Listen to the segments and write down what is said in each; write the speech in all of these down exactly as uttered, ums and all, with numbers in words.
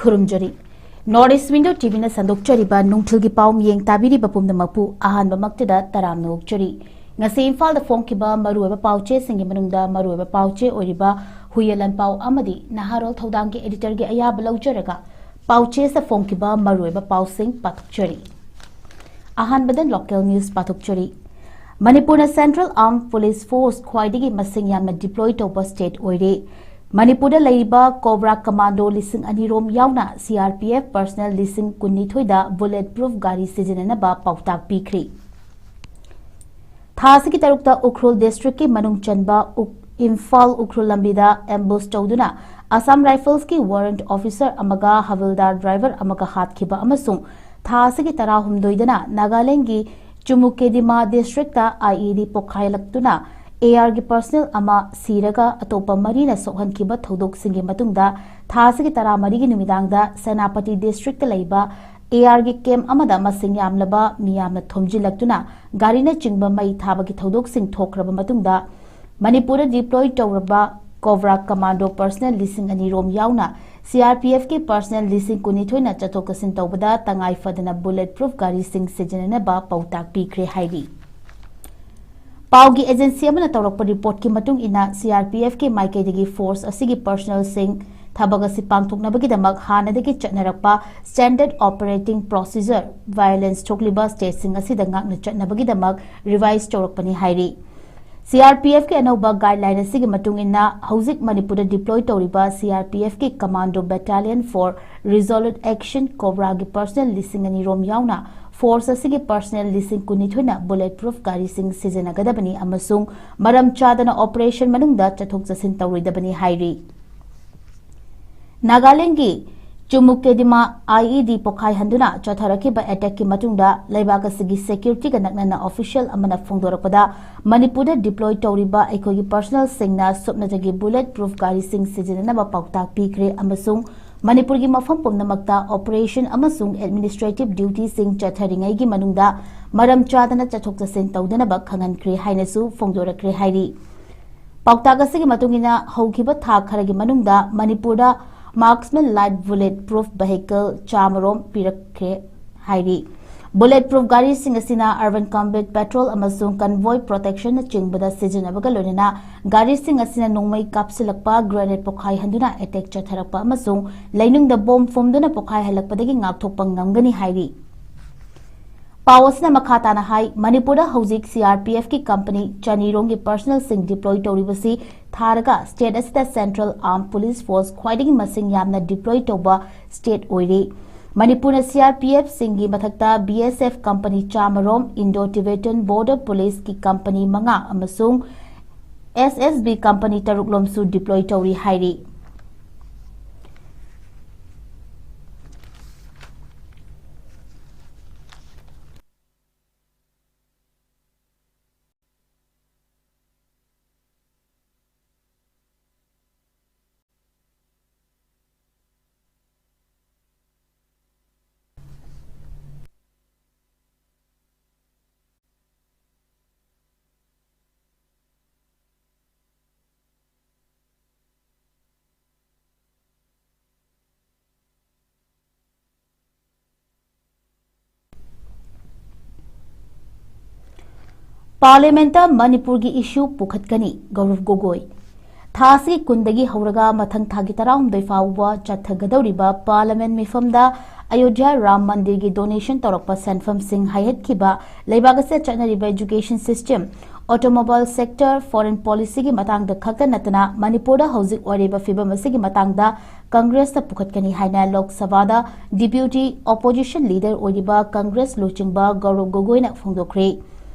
ꯈꯨꯔꯨꯝꯖꯔꯤ꯫ North East Window ꯇꯤꯚꯤꯅ ꯁꯟꯗꯣꯛꯆꯔꯤꯕ ꯅꯨꯡꯊꯤꯜꯒꯤ ꯄꯥꯎ ꯃꯤꯠꯌꯦꯡ ꯇꯥꯕꯤꯔꯤꯕ ꯄꯨꯝꯅꯃꯛꯄꯨ ꯑꯍꯥꯟꯕꯃꯛꯇꯗ ꯇꯔꯥꯝꯅ ꯑꯣꯛꯆꯔꯤ꯫ ꯉꯁꯤ ꯏꯝꯐꯥꯜꯗ ꯐꯣꯡꯈꯤꯕ ꯃꯔꯨꯑꯣꯏꯕ ꯄꯥꯎꯆꯦꯁꯤꯡꯒꯤ ꯃꯅꯨꯡꯗ ꯃꯔꯨꯑꯣꯏꯕ ꯄꯥꯎꯆꯦ ꯑꯣꯏꯔꯤꯕ ꯍꯨꯏꯌꯦ ꯂꯟꯄꯥꯎ ꯑꯃꯗꯤ ꯅꯍꯥꯔꯣꯜ ꯊꯧꯗꯥꯡꯒꯤ ꯑꯦꯗꯤꯇꯔꯒꯤ ꯑꯌꯥꯕ ꯂꯧꯖꯔꯒ ꯄꯥꯎꯆꯦꯁꯤꯗ ꯐꯣꯡꯈꯤꯕ ꯃꯔꯨꯑꯣꯏꯕ ꯄꯥꯎꯁꯤꯡ ꯄꯥꯊꯣꯛꯆꯔꯤ꯫ ꯑꯍꯥꯟꯕꯗ ꯂꯣꯀꯦꯜ ꯅ꯭ꯌꯨꯁ ꯄꯥꯊꯣꯛꯆꯔꯤ꯫ ꯃꯅꯤꯄꯨꯔꯅ ꯁꯦꯟꯇ꯭ꯔꯦꯜ ꯑꯥꯔꯝ ꯄꯨꯂꯤꯁ ꯐꯣꯔꯁ ꯈ꯭ꯋꯥꯏꯗꯒꯤ ꯃꯁꯤꯡ ꯌꯥꯝꯅ ꯗꯤꯄ꯭ꯂꯣꯏ ꯇꯧꯕ ꯁ꯭ꯇꯦꯠ ꯑꯣꯏꯔꯦ꯫ ꯃꯅꯤꯄꯨꯔꯗ ꯂꯩꯔꯤꯕ ꯀꯣꯕ꯭ꯔꯥ ꯀꯃꯥꯟꯗꯣ ꯂꯤꯁꯤꯡ ꯑꯅꯤ ꯔꯣꯝ ꯌꯥꯎꯅ ꯁꯤ ꯑꯥꯔ ꯄꯤ ꯑꯦꯐ ꯄꯔꯁꯅꯦꯜ ꯂꯤꯁꯤꯡ ꯀꯨꯟꯅꯤꯊꯣꯏꯗ ꯕꯨꯂꯦꯠ ꯄ꯭ꯔꯨꯐ ꯒꯥꯔꯤ ꯁꯤꯖꯤꯟꯅꯅꯕ ꯄꯥꯎꯇꯥꯛ ꯄꯤꯈ꯭ꯔꯤ꯫ ꯊꯥ ꯑꯁꯤꯒꯤ ꯇꯔꯨꯛꯇ ꯎꯈ꯭ꯔꯨꯜ ꯗꯤꯁꯇ꯭ꯔꯤꯛꯀꯤ ꯃꯅꯨꯡ ꯆꯟꯕ ꯎ-, ꯏꯝꯐꯥꯜ ꯎꯈ꯭ꯔꯨꯜ ꯂꯝꯕꯤꯗ ꯑꯦꯝꯕꯨꯁ ꯇꯧꯗꯨꯅ ꯑꯁꯥꯝ ꯔꯥꯏꯐꯜꯁꯀꯤ ꯋꯥꯔꯦꯟꯠ ꯑꯣꯐꯤꯁꯔ ꯑꯃꯒ ꯍꯕꯤꯜꯗꯥꯔ ꯗ꯭ꯔꯥꯏꯚꯔ ꯑꯃꯒ ꯍꯥꯠꯈꯤꯕ ꯑꯃꯁꯨꯡ ꯊꯥ ꯑꯁꯤꯒꯤ ꯇꯔꯥꯍꯨꯝꯗꯣꯏꯗꯅ ꯅꯥꯒꯥꯂꯦꯟꯗꯒꯤ ꯆꯨꯃꯨꯀꯦꯗꯤꯃꯥ ꯗꯤꯁꯇ꯭ꯔꯤꯛꯇ ꯑꯥꯏ ꯏ ꯗꯤ ꯄꯣꯈꯥꯏꯂꯛꯇꯨꯅ ꯑꯦ ꯑꯥꯔꯒꯤ ꯄꯔꯁꯅꯦꯜ ꯑꯃ ꯁꯤꯔꯒ ꯑꯇꯣꯞꯄ ꯃꯔꯤꯅ ꯁꯣꯛꯍꯟꯈꯤꯕ ꯊꯧꯗꯣꯛꯁꯤꯡꯒꯤ ꯃꯇꯨꯡꯗ ꯊꯥ ꯑꯁꯤꯒꯤ ꯇꯔꯥꯃꯔꯤꯒꯤ ꯅꯨꯃꯤꯗꯥꯡꯗ ꯁꯦꯅꯥꯄꯇꯤ ꯗꯤꯁꯇ꯭ꯔꯤꯛꯇ ꯂꯩꯕ ꯑꯦ ꯑꯥꯔꯒꯤ ꯀꯦꯝꯞ ꯑꯃꯗ ꯃꯁꯤꯡ ꯌꯥꯝꯂꯕ ꯃꯤꯌꯥꯝꯅ ꯊꯣꯝꯖꯤꯜꯂꯛꯇꯨꯅ ꯒꯥꯔꯤꯅꯆꯤꯡꯕ ꯃꯩ ꯊꯥꯕꯒꯤ ꯊꯧꯗꯣꯛꯁꯤꯡ ꯊꯣꯛꯈ꯭ꯔꯕ ꯃꯇꯨꯡꯗ ꯃꯅꯤꯄꯨꯔꯗ ꯗꯤꯄ꯭ꯂꯣꯏ ꯇꯧꯔꯕ ꯀꯣꯕ꯭ꯔꯥ ꯀꯃꯥꯟꯗꯣ ꯄꯔꯁꯅꯦꯜ ꯂꯤꯁꯤꯡ ꯑꯅꯤ ꯔꯣꯝ ꯌꯥꯎꯅ ꯁꯤ ꯑꯥꯔ ꯄꯤ ꯑꯦꯐꯀꯤ ꯄꯔꯁꯅꯦꯜ ꯂꯤꯁꯤꯡ ꯀꯨꯟꯅꯤꯊꯣꯏꯅ ꯆꯠꯊꯣꯛ ꯆꯠꯁꯤꯟ ꯇꯧꯕꯗ ꯇꯉꯥꯏ ꯐꯗꯅ ꯕꯨꯂꯦꯠ ꯄ꯭ꯔꯨꯐ ꯒꯥꯔꯤꯁꯤꯡ ꯁꯤꯖꯤꯟꯅꯅꯕ ꯄꯥꯎꯇꯥꯛ ꯄꯤꯈ꯭ꯔꯦ ꯍꯥꯏꯔꯤ꯫ ꯄꯥꯎꯒꯤ ꯑꯦꯖꯦꯟꯁꯤ ꯑꯃꯅ ꯇꯧꯔꯛꯄ ꯔꯤꯄꯣꯔꯠꯀꯤ ꯃꯇꯨꯡ ꯏꯟꯅ, ꯁꯤ ꯑꯥꯔ ꯄꯤ ꯑꯦꯐꯀꯤ ꯃꯥꯏꯀꯩꯗꯒꯤ ꯐꯣꯔꯁ ꯑꯁꯤꯒꯤ ꯄꯔꯁꯅꯦꯜꯁꯤꯡ ꯊꯕꯛ ꯑꯁꯤ ꯄꯥꯡꯊꯣꯛꯅꯕꯒꯤꯗꯃꯛ ꯍꯥꯟꯅꯗꯒꯤ ꯆꯠꯅꯔꯛꯄ ꯁ꯭ꯇꯦꯟꯗꯔꯗ ꯑꯣꯄꯔꯦꯇꯤꯡ ꯄ꯭ꯔꯣꯁꯤꯖꯔ ꯚꯥꯏꯑꯣꯂꯦꯟꯁ ꯊꯣꯛꯂꯤꯕ ꯁ꯭ꯇꯦꯠꯁꯤꯡ ꯑꯁꯤꯗ ꯉꯥꯛꯅ ꯆꯠꯅꯕꯒꯤꯗꯃꯛ ꯔꯤꯚꯥꯏꯁ ꯇꯧꯔꯛꯄꯅꯤ ꯍꯥꯏꯔꯤ꯫ ꯁꯤ ꯑꯥꯔ ꯄꯤ ꯑꯦꯐꯀꯤ ꯑꯅꯧꯕ ꯒꯥꯏꯗꯂꯥꯏꯟ ꯑꯁꯤꯒꯤ ꯃꯇꯨꯡ ꯏꯟꯅ, ꯍꯧꯖꯤꯛ ꯃꯅꯤꯄꯨꯔꯗ ꯗꯤꯄ꯭ꯂꯣꯏ ꯇꯧꯔꯤꯕ ꯁꯤ ꯑꯥꯔ ꯄꯤ ꯑꯦꯐꯀꯤ commando battalion for resolute action ꯀꯣꯕ꯭ꯔꯥꯒꯤ ꯄꯔꯁꯅꯦꯜ ꯂꯤꯁꯤꯡ ꯑꯅꯤ ꯔꯣꯝ ꯌꯥꯎꯅ ꯐꯣꯔꯁ ꯑꯁꯤꯒꯤ ꯄꯔꯁꯅꯦꯜ ꯂꯤꯁꯤꯡ ꯀꯨꯟꯅꯤꯊꯣꯏꯅ ꯕꯨꯂꯦꯠ ꯄ꯭ꯔꯨꯐ ꯒꯥꯔꯤꯁꯤꯡ ꯁꯤꯖꯤꯟꯅꯒꯗꯕꯅꯤ ꯑꯃꯁꯨꯡ ꯃꯔꯝ ꯆꯥꯗꯅ ꯑꯣꯄꯔꯦꯁꯟ ꯃꯅꯨꯡꯗ ꯆꯠꯊꯣꯛ ꯆꯠꯁꯤꯟ ꯇꯧꯔꯣꯏꯗꯕꯅꯤ ꯍꯥꯏꯔꯤ꯫ ꯅꯥꯒꯥꯂꯦꯟꯗꯒꯤ ꯆꯨꯃꯨꯀꯦꯗꯤꯃꯥ ꯑꯥꯏ ꯏ ꯗꯤ ꯄꯣꯈꯥꯏꯍꯟꯗꯨꯅ ꯆꯠꯊꯔꯛꯈꯤꯕ ꯑꯦꯇꯦꯛꯀꯤ ꯃꯇꯨꯡꯗ ꯂꯩꯕꯥꯛ ꯑꯁꯤꯒꯤ ꯁꯦꯀ꯭ꯌꯨꯔꯤꯇꯤꯒ ꯅꯛꯅꯅ ꯑꯣꯐꯤꯁꯤꯌꯦꯜ ꯑꯃꯅ ꯐꯣꯡꯗꯣꯔꯛꯄꯗ, ꯃꯅꯤꯄꯨꯔꯗ ꯗꯤꯄ꯭ꯂꯣꯏ ꯇꯧꯔꯤꯕ ꯑꯩꯈꯣꯏꯒꯤ ꯄꯔꯁꯅꯦꯜꯁꯤꯡꯅ ꯁꯨꯞꯅꯇꯒꯤ ꯕꯨꯂꯦꯠ ꯄ꯭ꯔꯨꯐ ꯒꯥꯔꯤꯁꯤꯡ ꯁꯤꯖꯤꯟꯅꯅꯕ ꯄꯥꯎꯇꯥꯛ ꯄꯤꯈ꯭ꯔꯦ ꯑꯃꯁꯨꯡ ꯃꯅꯤꯄꯨꯔꯒꯤ ꯃꯐꯝ ꯄꯨꯝꯅꯃꯛꯇ ꯑꯣꯄꯔꯦꯁꯟ ꯑꯃꯁꯨꯡ ꯑꯦꯗꯃꯤꯅꯤꯁꯇ꯭ꯔꯦꯇꯤꯚ ꯗ꯭ꯌꯨꯇꯤꯁꯤꯡ ꯆꯠꯊꯔꯤꯉꯩꯒꯤ ꯃꯅꯨꯡꯗ ꯃꯔꯝ ꯆꯥꯗꯅ ꯆꯠꯊꯣꯛ ꯆꯠꯁꯤꯟ ꯇꯧꯗꯅꯕ ꯈꯪꯍꯟꯈ꯭ꯔꯦ ꯍꯥꯏꯅꯁꯨ ꯐꯣꯡꯗꯣꯔꯛꯈ꯭ꯔꯦ ꯍꯥꯏꯔꯤ꯫ ꯄꯥꯎꯇꯥꯛ ꯑꯁꯤꯒꯤ ꯃꯇꯨꯡ ꯏꯟꯅ, ꯍꯧꯈꯤꯕ ꯊꯥ ꯈꯔꯒꯤ ꯃꯅꯨꯡꯗ ꯃꯅꯤꯄꯨꯔꯗ Marksman Light Bullet Proof Vehicle ꯆꯥꯃꯔꯣꯝ ꯄꯤꯔꯛꯈ꯭ꯔꯦ ꯍꯥꯏꯔꯤ꯫ Bullet proof ꯒꯥꯔꯤꯁꯤꯡ ꯑꯁꯤꯅ Urban Combat Patrol ꯑꯃꯁꯨꯡ Convoy Protection ꯅꯆꯤꯡꯕꯗ ꯁꯤꯖꯤꯟꯅꯕꯒ ꯂꯣꯏꯅꯅ ꯒꯥꯔꯤꯁꯤꯡ ꯑꯁꯤꯅ ꯅꯣꯡꯃꯩ ꯀꯥꯞꯁꯤꯜꯂꯛꯄ, grenade ꯄꯣꯈꯥꯏꯍꯟꯗꯨꯅ attack ꯆꯠꯊꯔꯛꯄ ꯑꯃꯁꯨꯡ ꯂꯩꯅꯨꯡꯗ bomb ꯐꯨꯝꯗꯨꯅ ꯄꯣꯈꯥꯏꯍꯜꯂꯛꯄꯗꯒꯤ ꯉꯥꯛꯊꯣꯛꯄ ꯉꯝꯒꯅꯤ ꯍꯥꯏꯔꯤ꯫ ꯄꯥꯎ ꯑꯁꯤꯅ ꯃꯈꯥ ꯇꯥꯅ ꯍꯥꯏ, ꯃꯅꯤꯄꯨꯔꯗ ꯍꯧꯖꯤꯛ C R P F ꯀꯤ company ꯆꯅꯤꯔꯣꯝꯒꯤ personnel ꯁꯤꯡ deploy ꯇꯧꯔꯤꯕꯁꯤ ꯊꯥꯔꯒ state ꯑꯁꯤꯗ Central Armed Police Force ꯈ꯭ꯋꯥꯏꯗꯒꯤ ꯃꯁꯤꯡ ꯌꯥꯝꯅ deploy ꯇꯧꯕ state ꯑꯣꯏꯔꯤ꯫ ꯃꯅꯤꯄꯨꯔꯅ C R P F ꯁꯤꯡꯒꯤ ꯃꯊꯛꯇ B S F company ꯆꯥꯃꯔꯣꯝ, Indo Tibetan Border Police ꯀꯤ company ꯃꯉꯥ ꯑꯃꯁꯨꯡ S S B company ꯇꯔꯨꯛ ꯂꯣꯝꯁꯨ deploy ꯇꯧꯔꯤ ꯍꯥꯏꯔꯤ꯫ Parliament ꯇ ꯃꯅꯤꯄꯨꯔꯒꯤ issue ꯄꯨꯈꯠꯀꯅꯤ, ꯒꯧꯔꯕ ꯒꯣꯒꯣꯏ꯫ ꯊꯥ ꯑꯁꯤꯒꯤ ꯀꯨꯟꯗꯒꯤ ꯍꯧꯔꯒ ꯃꯊꯪ ꯊꯥꯒꯤ ꯇꯔꯥꯍꯨꯝꯗꯣꯏ ꯐꯥꯎꯕ ꯆꯠꯊꯒꯗꯧꯔꯤꯕ Parliament ꯃꯤꯐꯝꯗ ꯑꯌꯣꯙ꯭ꯌꯥ ꯔꯥꯝ ꯃꯟꯗꯤꯔꯒꯤ donation ꯇꯧꯔꯛꯄ ꯁꯦꯟꯐꯝꯁꯤꯡ ꯍꯥꯏꯍꯠꯈꯤꯕ, ꯂꯩꯕꯥꯛ ꯑꯁꯤꯗ ꯆꯠꯅꯔꯤꯕ education system, automobile sector, foreign policy ꯒꯤ ꯃꯇꯥꯡꯗ ꯈꯛꯇ ꯅꯠꯇꯅ ꯃꯅꯤꯄꯨꯔꯗ ꯍꯧꯖꯤꯛ ꯑꯣꯏꯔꯤꯕ ꯐꯤꯕꯝ ꯑꯁꯤꯒꯤ ꯃꯇꯥꯡꯗ Congress ꯇ ꯄꯨꯈꯠꯀꯅꯤ ꯍꯥꯏꯅ ꯂꯣꯛ ꯁꯚꯥꯗ Deputy Opposition Leader ꯑꯣꯏꯔꯤꯕ Congress ꯂꯨꯆꯤꯡꯕ ꯒꯧꯔꯕ ꯒꯣꯒꯣꯏꯅ ꯐꯣꯡꯗꯣꯛꯈ꯭ꯔꯦ꯫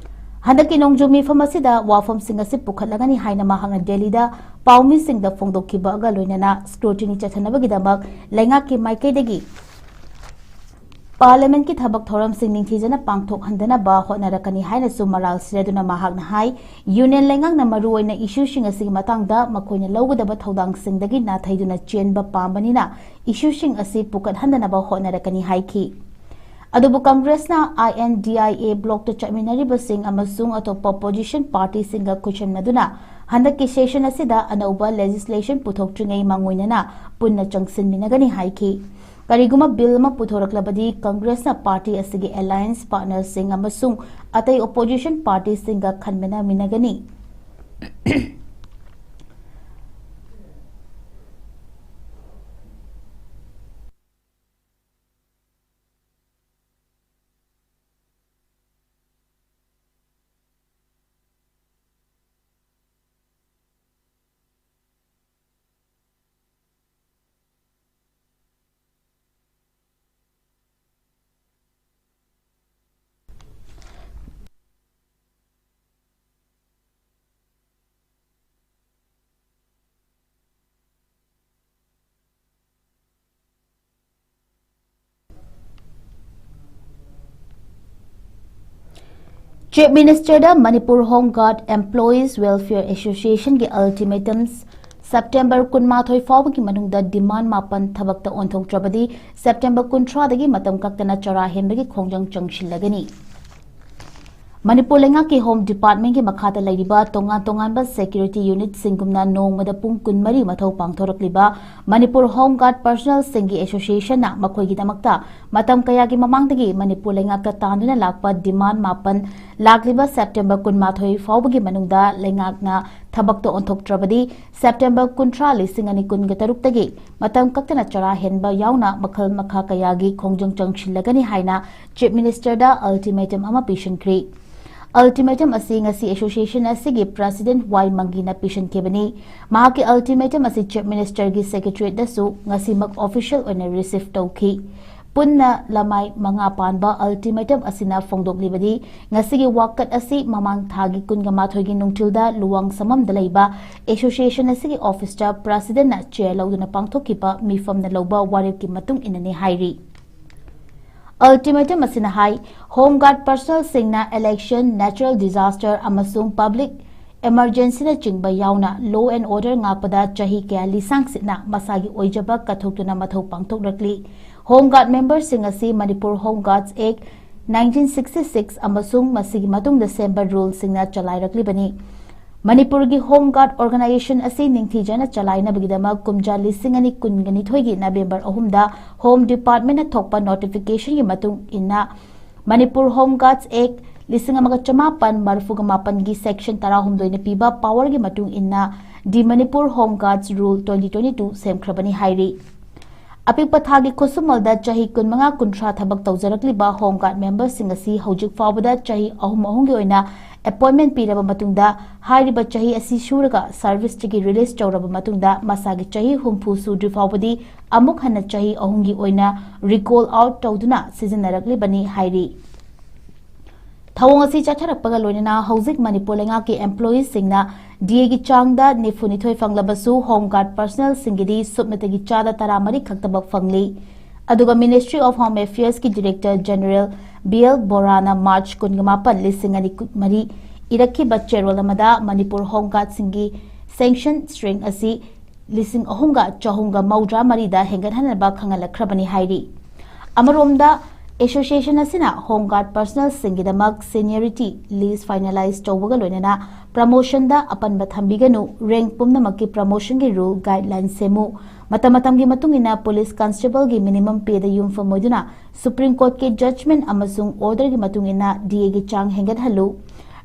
ꯍꯟꯗꯛꯀꯤ ꯅꯣꯡꯖꯨ ꯃꯤꯐꯝ ꯑꯁꯤꯗ ꯋꯥꯐꯝꯁꯤꯡ ꯑꯁꯤ ꯄꯨꯈꯠꯂꯒꯅꯤ ꯍꯥꯏꯅ ꯃꯍꯥꯛꯅ ꯗꯦꯜꯂꯤꯗ ꯄꯥꯎꯃꯤꯁꯤꯡꯗ ꯐꯣꯡꯗꯣꯛꯈꯤꯕꯒ ꯂꯣꯏꯅꯅ scrutiny ꯆꯠꯊꯅꯕꯒꯤꯗꯃꯛ ꯂꯩꯉꯥꯛꯀꯤ ꯃꯥꯏꯀꯩꯗꯒꯤ Parliament ꯀꯤ ꯊꯕꯛ ꯊꯧꯔꯝꯁꯤꯡ ꯅꯤꯡꯊꯤꯖꯅ ꯄꯥꯡꯊꯣꯛꯍꯟꯗꯅꯕ ꯍꯣꯠꯅꯔꯛꯀꯅꯤ ꯍꯥꯏꯅꯁꯨ ꯃꯔꯥꯜ ꯁꯤꯔꯗꯨꯅ ꯃꯍꯥꯛꯅ ꯍꯥꯏ꯫ Union ꯂꯩꯉꯥꯛꯅ ꯃꯔꯨꯑꯣꯏꯅ issue ꯁꯤꯡ ꯑꯁꯤꯒꯤ ꯃꯇꯥꯡꯗ ꯃꯈꯣꯏꯅ ꯂꯧꯒꯗꯕ ꯊꯧꯗꯥꯡꯁꯤꯡꯗꯒꯤ ꯅꯥꯊꯩꯗꯨꯅ ꯆꯦꯟꯕ ꯄꯥꯝꯕꯅꯤꯅ issue ꯁꯤꯡ ꯑꯁꯤ ꯄꯨꯈꯠꯍꯟꯗꯅꯕ ꯍꯣꯠꯅꯔꯛꯀꯅꯤ ꯍꯥꯏꯈꯤ꯫ ꯑꯗꯨꯕꯨ Congress ꯅ I N D I A bloc ꯇ ꯆꯠꯃꯤꯟꯅꯔꯤꯕꯁꯤꯡ ꯑꯃꯁꯨꯡ ꯑꯇꯣꯞꯄ opposition party ꯁꯤꯡꯒ ꯈꯨꯠꯁꯝꯅꯗꯨꯅ ꯍꯟꯗꯛꯀꯤ session ꯑꯁꯤꯗ ꯑꯅꯧꯕ legislation ꯄꯨꯊꯣꯛꯇ꯭ꯔꯤꯉꯩ ꯃꯥꯡꯑꯣꯏꯅꯅ ꯄꯨꯟꯅ ꯆꯪꯁꯤꯟꯃꯤꯟꯅꯒꯅꯤ ꯍꯥꯏꯈꯤ꯫ ꯀꯔꯤꯒꯨꯝꯕ bill ꯑꯃ ꯄꯨꯊꯣꯔꯛꯂꯕꯗꯤ Congressꯅ party ꯑꯁꯤꯒꯤ alliance partnerꯁꯤꯡ ꯑꯃꯁꯨꯡ ꯑꯇꯩ opposition partyꯁꯤꯡꯒ ꯈꯟꯃꯤꯟꯅꯃꯤꯟꯅꯒꯅꯤ꯫ Chief Ministerꯗ Manipur Home Guard Employees Welfare Associationꯒꯤ ultimatums September ꯀꯨꯟꯃꯥꯊꯣꯏ ꯐꯥꯎꯕꯒꯤ ꯃꯅꯨꯡꯗ demand ꯃꯥꯄꯟ ꯊꯕꯛꯇ ꯑꯣꯟꯊꯣꯛꯇ꯭ꯔꯕꯗꯤ September ꯀꯨꯟꯊ꯭ꯔꯥꯗꯒꯤ ꯃꯇꯝ ꯀꯛꯇꯅ ꯆꯔꯥ ꯍꯦꯟꯕꯒꯤ ꯈꯣꯡꯖꯪ ꯆꯪꯁꯤꯜꯂꯒꯅꯤ꯫ ꯃꯅꯤꯄꯨꯔ ꯂꯩꯉꯥꯛꯀꯤ Home Departmentꯀꯤ ꯃꯈꯥꯗ ꯂꯩꯔꯤꯕ ꯇꯣꯉꯥꯟ ꯇꯣꯉꯥꯟꯕ security unitꯁꯤꯡꯒꯨꯝꯅ ꯅꯣꯡꯃꯗ ꯄꯨꯡ ꯀꯨꯟꯃꯔꯤ ꯃꯊꯧ ꯄꯥꯡꯊꯣꯔꯛꯂꯤꯕ ꯃꯅꯤꯄꯨꯔ Home Guard personnelꯁꯤꯡꯒꯤ associationꯅ ꯃꯈꯣꯏꯒꯤꯗꯃꯛꯇ ꯃꯇꯝ ꯀꯌꯥꯒꯤ ꯃꯃꯥꯡꯗꯒꯤ ꯃꯅꯤꯄꯨꯔ ꯂꯩꯉꯥꯛꯀ ꯇꯥꯟꯗꯨꯅ ꯂꯥꯛꯄ demand ꯃꯥꯄꯟ ꯂꯥꯛꯂꯤꯕ September ꯀꯨꯟꯃꯥꯊꯣꯏ ꯐꯥꯎꯕꯒꯤ ꯃꯅꯨꯡꯗ ꯂꯩꯉꯥꯛꯅ ꯊꯕꯛꯇ ꯑꯣꯟꯊꯣꯛꯇ꯭ꯔꯕꯗꯤ September ꯀꯨꯟꯊ꯭ꯔꯥ, ꯂꯤꯁꯤꯡ ꯑꯅꯤ ꯀꯨꯟꯒ ꯇꯔꯨꯛꯇꯒꯤ ꯃꯇꯝ ꯀꯛꯇꯅ ꯆꯔꯥ ꯍꯦꯟꯕ ꯌꯥꯎꯅ ꯃꯈꯜ ꯃꯈꯥ ꯀꯌꯥꯒꯤ ꯈꯣꯡꯖꯪ ꯆꯪꯁꯤꯜꯂꯒꯅꯤ ꯍꯥꯏꯅ Chief Ministerꯗ ultimatum ꯑꯃ ꯄꯤꯁꯤꯟꯈ꯭ꯔꯤ꯫ Ultimatum ꯑꯁꯤ ꯉꯁꯤ association ꯑꯁꯤꯒꯤ President ꯋꯥꯏ ꯃꯪꯒꯤꯅ ꯄꯤꯁꯤꯟꯈꯤꯕꯅꯤ꯫ ꯃꯍꯥꯛꯀꯤ ultimatum ꯑꯁꯤ Chief Ministerꯒꯤ Secretariatꯗꯁꯨ ꯉꯁꯤꯃꯛ official ꯑꯣꯏꯅ receive ꯇꯧꯈꯤ꯫ ꯄꯨꯟꯅ ꯂꯃꯥꯏ ꯃꯉꯥ ꯄꯥꯟꯕ ultimatum ꯑꯁꯤꯅ ꯐꯣꯡꯗꯣꯛꯂꯤꯕꯗꯤ, ꯉꯁꯤꯒꯤ ꯋꯥꯀꯠ ꯑꯁꯤ ꯃꯃꯥꯡ ꯊꯥꯒꯤ ꯀꯨꯟꯒ ꯃꯥꯊꯣꯏꯒꯤ ꯅꯨꯡꯊꯤꯜꯗ ꯂꯨꯋꯥꯡ ꯁꯝꯃꯝꯗ ꯂꯩꯕ association ꯑꯁꯤꯒꯤ officeꯇ Presidentꯅ chair ꯂꯧꯗꯨꯅ ꯄꯥꯡꯊꯣꯛꯈꯤꯕ ꯃꯤꯐꯝꯅ ꯂꯧꯕ ꯋꯥꯔꯦꯞꯀꯤ ꯃꯇꯨꯡ ꯏꯟꯅꯅꯤ ꯍꯥꯏꯔꯤ꯫ Ultimatum ꯑꯁꯤꯅ ꯍꯥꯏ, Home Guard personnelꯁꯤꯡꯅ election, natural disaster ꯑꯃꯁꯨꯡ public emergencyꯅꯆꯤꯡꯕ ꯌꯥꯎꯅ law and order ꯉꯥꯛꯄꯗ ꯆꯍꯤ ꯀꯌꯥ ꯂꯤꯁꯥꯡꯁꯤꯠꯅ ꯃꯁꯥꯒꯤ ꯑꯣꯏꯖꯕ ꯀꯠꯊꯣꯛꯇꯨꯅ ꯃꯊꯧ ꯄꯥꯡꯊꯣꯛꯂꯛꯂꯤ꯫ Home Guard memberꯁꯤꯡ ꯑꯁꯤ Manipur Home Guards Act nineteen sixty six ꯑꯃꯁꯨꯡ ꯃꯁꯤꯒꯤ ꯃꯇꯨꯡꯗ ꯁꯦꯝꯕ ruleꯁꯤꯡꯅ ꯆꯂꯥꯏꯔꯛꯂꯤꯕꯅꯤ꯫ ꯃꯅꯤꯄꯨꯔꯒꯤ ꯍꯣꯝ ꯒꯥꯔꯗ ꯑꯣꯔꯒꯅꯥꯏꯖꯦꯁꯟ ꯑꯁꯤ ꯅꯤꯡꯊꯤꯖꯅ ꯆꯂꯥꯏꯅꯕꯒꯤꯗꯃꯛ ꯀꯨꯝꯖꯥ ꯂꯤꯁꯤꯡ ꯑꯅꯤ ꯀꯨꯟꯒ ꯅꯤꯊꯣꯏꯒꯤ ꯅꯕꯦꯝꯕꯔ ꯑꯍꯨꯝꯗ ꯍꯣꯝ ꯗꯤꯄꯥꯔꯠꯃꯦꯟꯅ ꯊꯣꯛꯄ ꯅꯣꯇꯤꯐꯤꯀꯦꯁꯟꯒꯤ ꯃꯇꯨꯡ ꯏꯟꯅ ꯃꯅꯤꯄꯨꯔ ꯍꯣꯝ ꯒꯥꯔꯗꯁ ꯑꯦꯛ ꯂꯤꯁꯤꯡ ꯑꯃꯒ ꯆꯃꯥꯄꯟ ꯃꯔꯤꯐꯨꯒ ꯃꯥꯄꯟꯒꯤ ꯁꯦꯛꯁꯟ ꯇꯔꯥꯍꯨꯝꯗꯣꯏꯅ ꯄꯤꯕ ꯄꯥꯋꯔꯒꯤ ꯃꯇꯨꯡ ꯏꯟꯅ the Manipur home guards rule twenty twenty two ꯁꯦꯝꯈ꯭ꯔꯕꯅꯤ ꯍꯥꯏꯔꯤ꯫ ꯑꯄꯤꯛꯄ ꯊꯥꯒꯤ ꯈꯨꯠꯁꯨꯃꯜꯗ ꯆꯍꯤ ꯀꯨꯟꯃꯉꯥ ꯀꯨꯟꯊ꯭ꯔꯥ ꯊꯕꯛ ꯇꯧꯖꯔꯛꯂꯤꯕ ꯍꯣꯝ ꯒꯥꯔꯗ ꯃꯦꯝꯕꯔꯁꯤꯡ ꯑꯁꯤ ꯍꯧꯖꯤꯛ ꯐꯥꯎꯕꯗ ꯆꯍꯤ ꯑꯍꯨꯝ ꯑꯍꯨꯝꯒꯤ ꯑꯣꯏꯅ ꯑꯦꯄꯣꯏꯟꯃꯦꯟ ꯄꯤꯔꯕ ꯃꯇꯨꯡꯗ ꯍꯥꯏꯔꯤꯕ ꯆꯍꯤ ꯑꯁꯤ ꯁꯨꯔꯒ ꯁꯔꯚꯤꯁꯇꯒꯤ ꯔꯤꯂꯤꯁ ꯇꯧꯔꯕ ꯃꯇꯨꯡꯗ ꯃꯁꯥꯒꯤ ꯆꯍꯤ ꯍꯨꯝꯐꯨ ꯁꯨꯗ꯭ꯔꯤ ꯐꯥꯎꯕꯗꯤ ꯑꯃꯨꯛ ꯍꯟꯅ ꯆꯍꯤ ꯑꯍꯨꯝꯒꯤ ꯑꯣꯏꯅ ꯔꯤꯀꯣꯜ ꯑꯥꯎꯠ ꯇꯧꯗꯨꯅ ꯁꯤꯖꯤꯟꯅꯔꯛꯂꯤꯕꯅꯤ ꯍꯥꯏꯔꯤ꯫ ꯊꯧꯑꯣꯡ ꯑꯁꯤ ꯆꯠꯊꯔꯛꯄꯒ ꯂꯣꯏꯅꯅ ꯍꯧꯖꯤꯛ ꯃꯅꯤꯄꯨꯔ ꯂꯩꯉꯥꯛꯀꯤ ꯑꯦꯝꯄ꯭ꯂꯣꯌꯤꯁꯤꯡꯅ ꯗꯤ ꯑꯦꯒꯤ ꯆꯥꯡꯗ ꯅꯤꯐꯨꯅꯤꯊꯣꯏ ꯐꯪꯂꯕꯁꯨ ꯍꯣꯝ ꯒꯥꯔꯗ ꯄꯔꯁꯅꯦꯜꯁꯤꯡꯒꯤꯗꯤ ꯁꯨꯞꯅꯇꯒꯤ ꯆꯥꯗ ꯇꯔꯥꯃꯔꯤ ꯈꯛꯇꯃꯛ ꯐꯪꯂꯤ꯫ ꯑꯗꯨꯒ Ministry of Home Affairsꯀꯤ ꯗꯤꯔꯦꯛꯇꯔ ꯖꯦꯅꯔꯦꯜ ꯕꯤ ꯑꯦꯜ ꯕꯣꯔꯥꯅ ꯃꯥꯔꯆ ꯀꯨꯟꯃꯥꯄꯟ ꯂꯤꯁꯤꯡ ꯑꯅꯤ ꯀꯨꯟꯃꯔꯤ ꯏꯔꯛꯈꯤꯕ ꯆꯦꯔꯣꯜ ꯑꯃꯗ ꯃꯅꯤꯄꯨꯔ ꯍꯣꯝ ꯒꯥꯔꯗꯁꯤꯡꯒꯤ ꯁꯦꯡꯁꯟ ꯁ꯭ꯇ꯭ꯔꯦꯡ ꯑꯁꯤ ꯂꯤꯁꯤꯡ ꯑꯍꯨꯝꯒ ꯆꯍꯨꯝꯒ ꯃꯧꯗ꯭ꯔꯥ ꯃꯔꯤꯗ ꯍꯦꯟꯒꯠꯍꯟꯅꯕ ꯈꯪꯍꯜꯂꯛꯈ꯭ꯔꯕꯅꯤ ꯍꯥꯏꯔꯤ꯫ ꯑꯃꯔꯣꯝꯗ, ꯑꯦꯁꯣꯁꯤꯌꯦꯁꯟ ꯑꯁꯤꯅ ꯍꯣꯝ ꯒꯥꯔꯗ ꯄꯔꯁꯅꯦꯜꯁꯤꯡꯒꯤꯗꯃꯛ ꯁꯦꯅꯤꯌꯔꯤꯇꯤ ꯂꯤꯁ ꯐꯥꯏꯅꯦꯂꯥꯏꯖ ꯇꯧꯕꯒ ꯂꯣꯏꯅꯅ ꯄ꯭ꯔꯃꯣꯁꯟꯗ ꯑꯄꯟꯕ ꯊꯝꯕꯤꯒꯅꯨ, ꯔꯦꯡꯛ ꯄꯨꯝꯅꯃꯛꯀꯤ ꯄ꯭ꯔꯃꯣꯁꯟꯒꯤ ꯔꯨꯜ ꯒꯥꯏꯗꯂꯥꯏꯟ ꯁꯦꯝꯃꯨ, ꯃꯇꯝ ꯃꯇꯝꯒꯤ ꯃꯇꯨꯡ ꯏꯟꯅ ꯄꯨꯂꯤꯁ ꯀꯟꯁꯇꯦꯕꯜꯒꯤ ꯃꯤꯅꯤꯃꯝ ꯄꯦꯗ ꯌꯨꯝꯐꯝ ꯑꯣꯏꯗꯨꯅ ꯁꯨꯄ꯭ꯔꯤꯝ ꯀꯣꯔꯠꯀꯤ ꯖꯖꯃꯦꯟ ꯑꯃꯁꯨꯡ ꯑꯣꯔꯗꯔꯒꯤ ꯃꯇꯨꯡ ꯏꯟꯅ ꯗꯤ ꯑꯦꯒꯤ ꯆꯥꯡ ꯍꯦꯟꯒꯠꯍꯜꯂꯨ,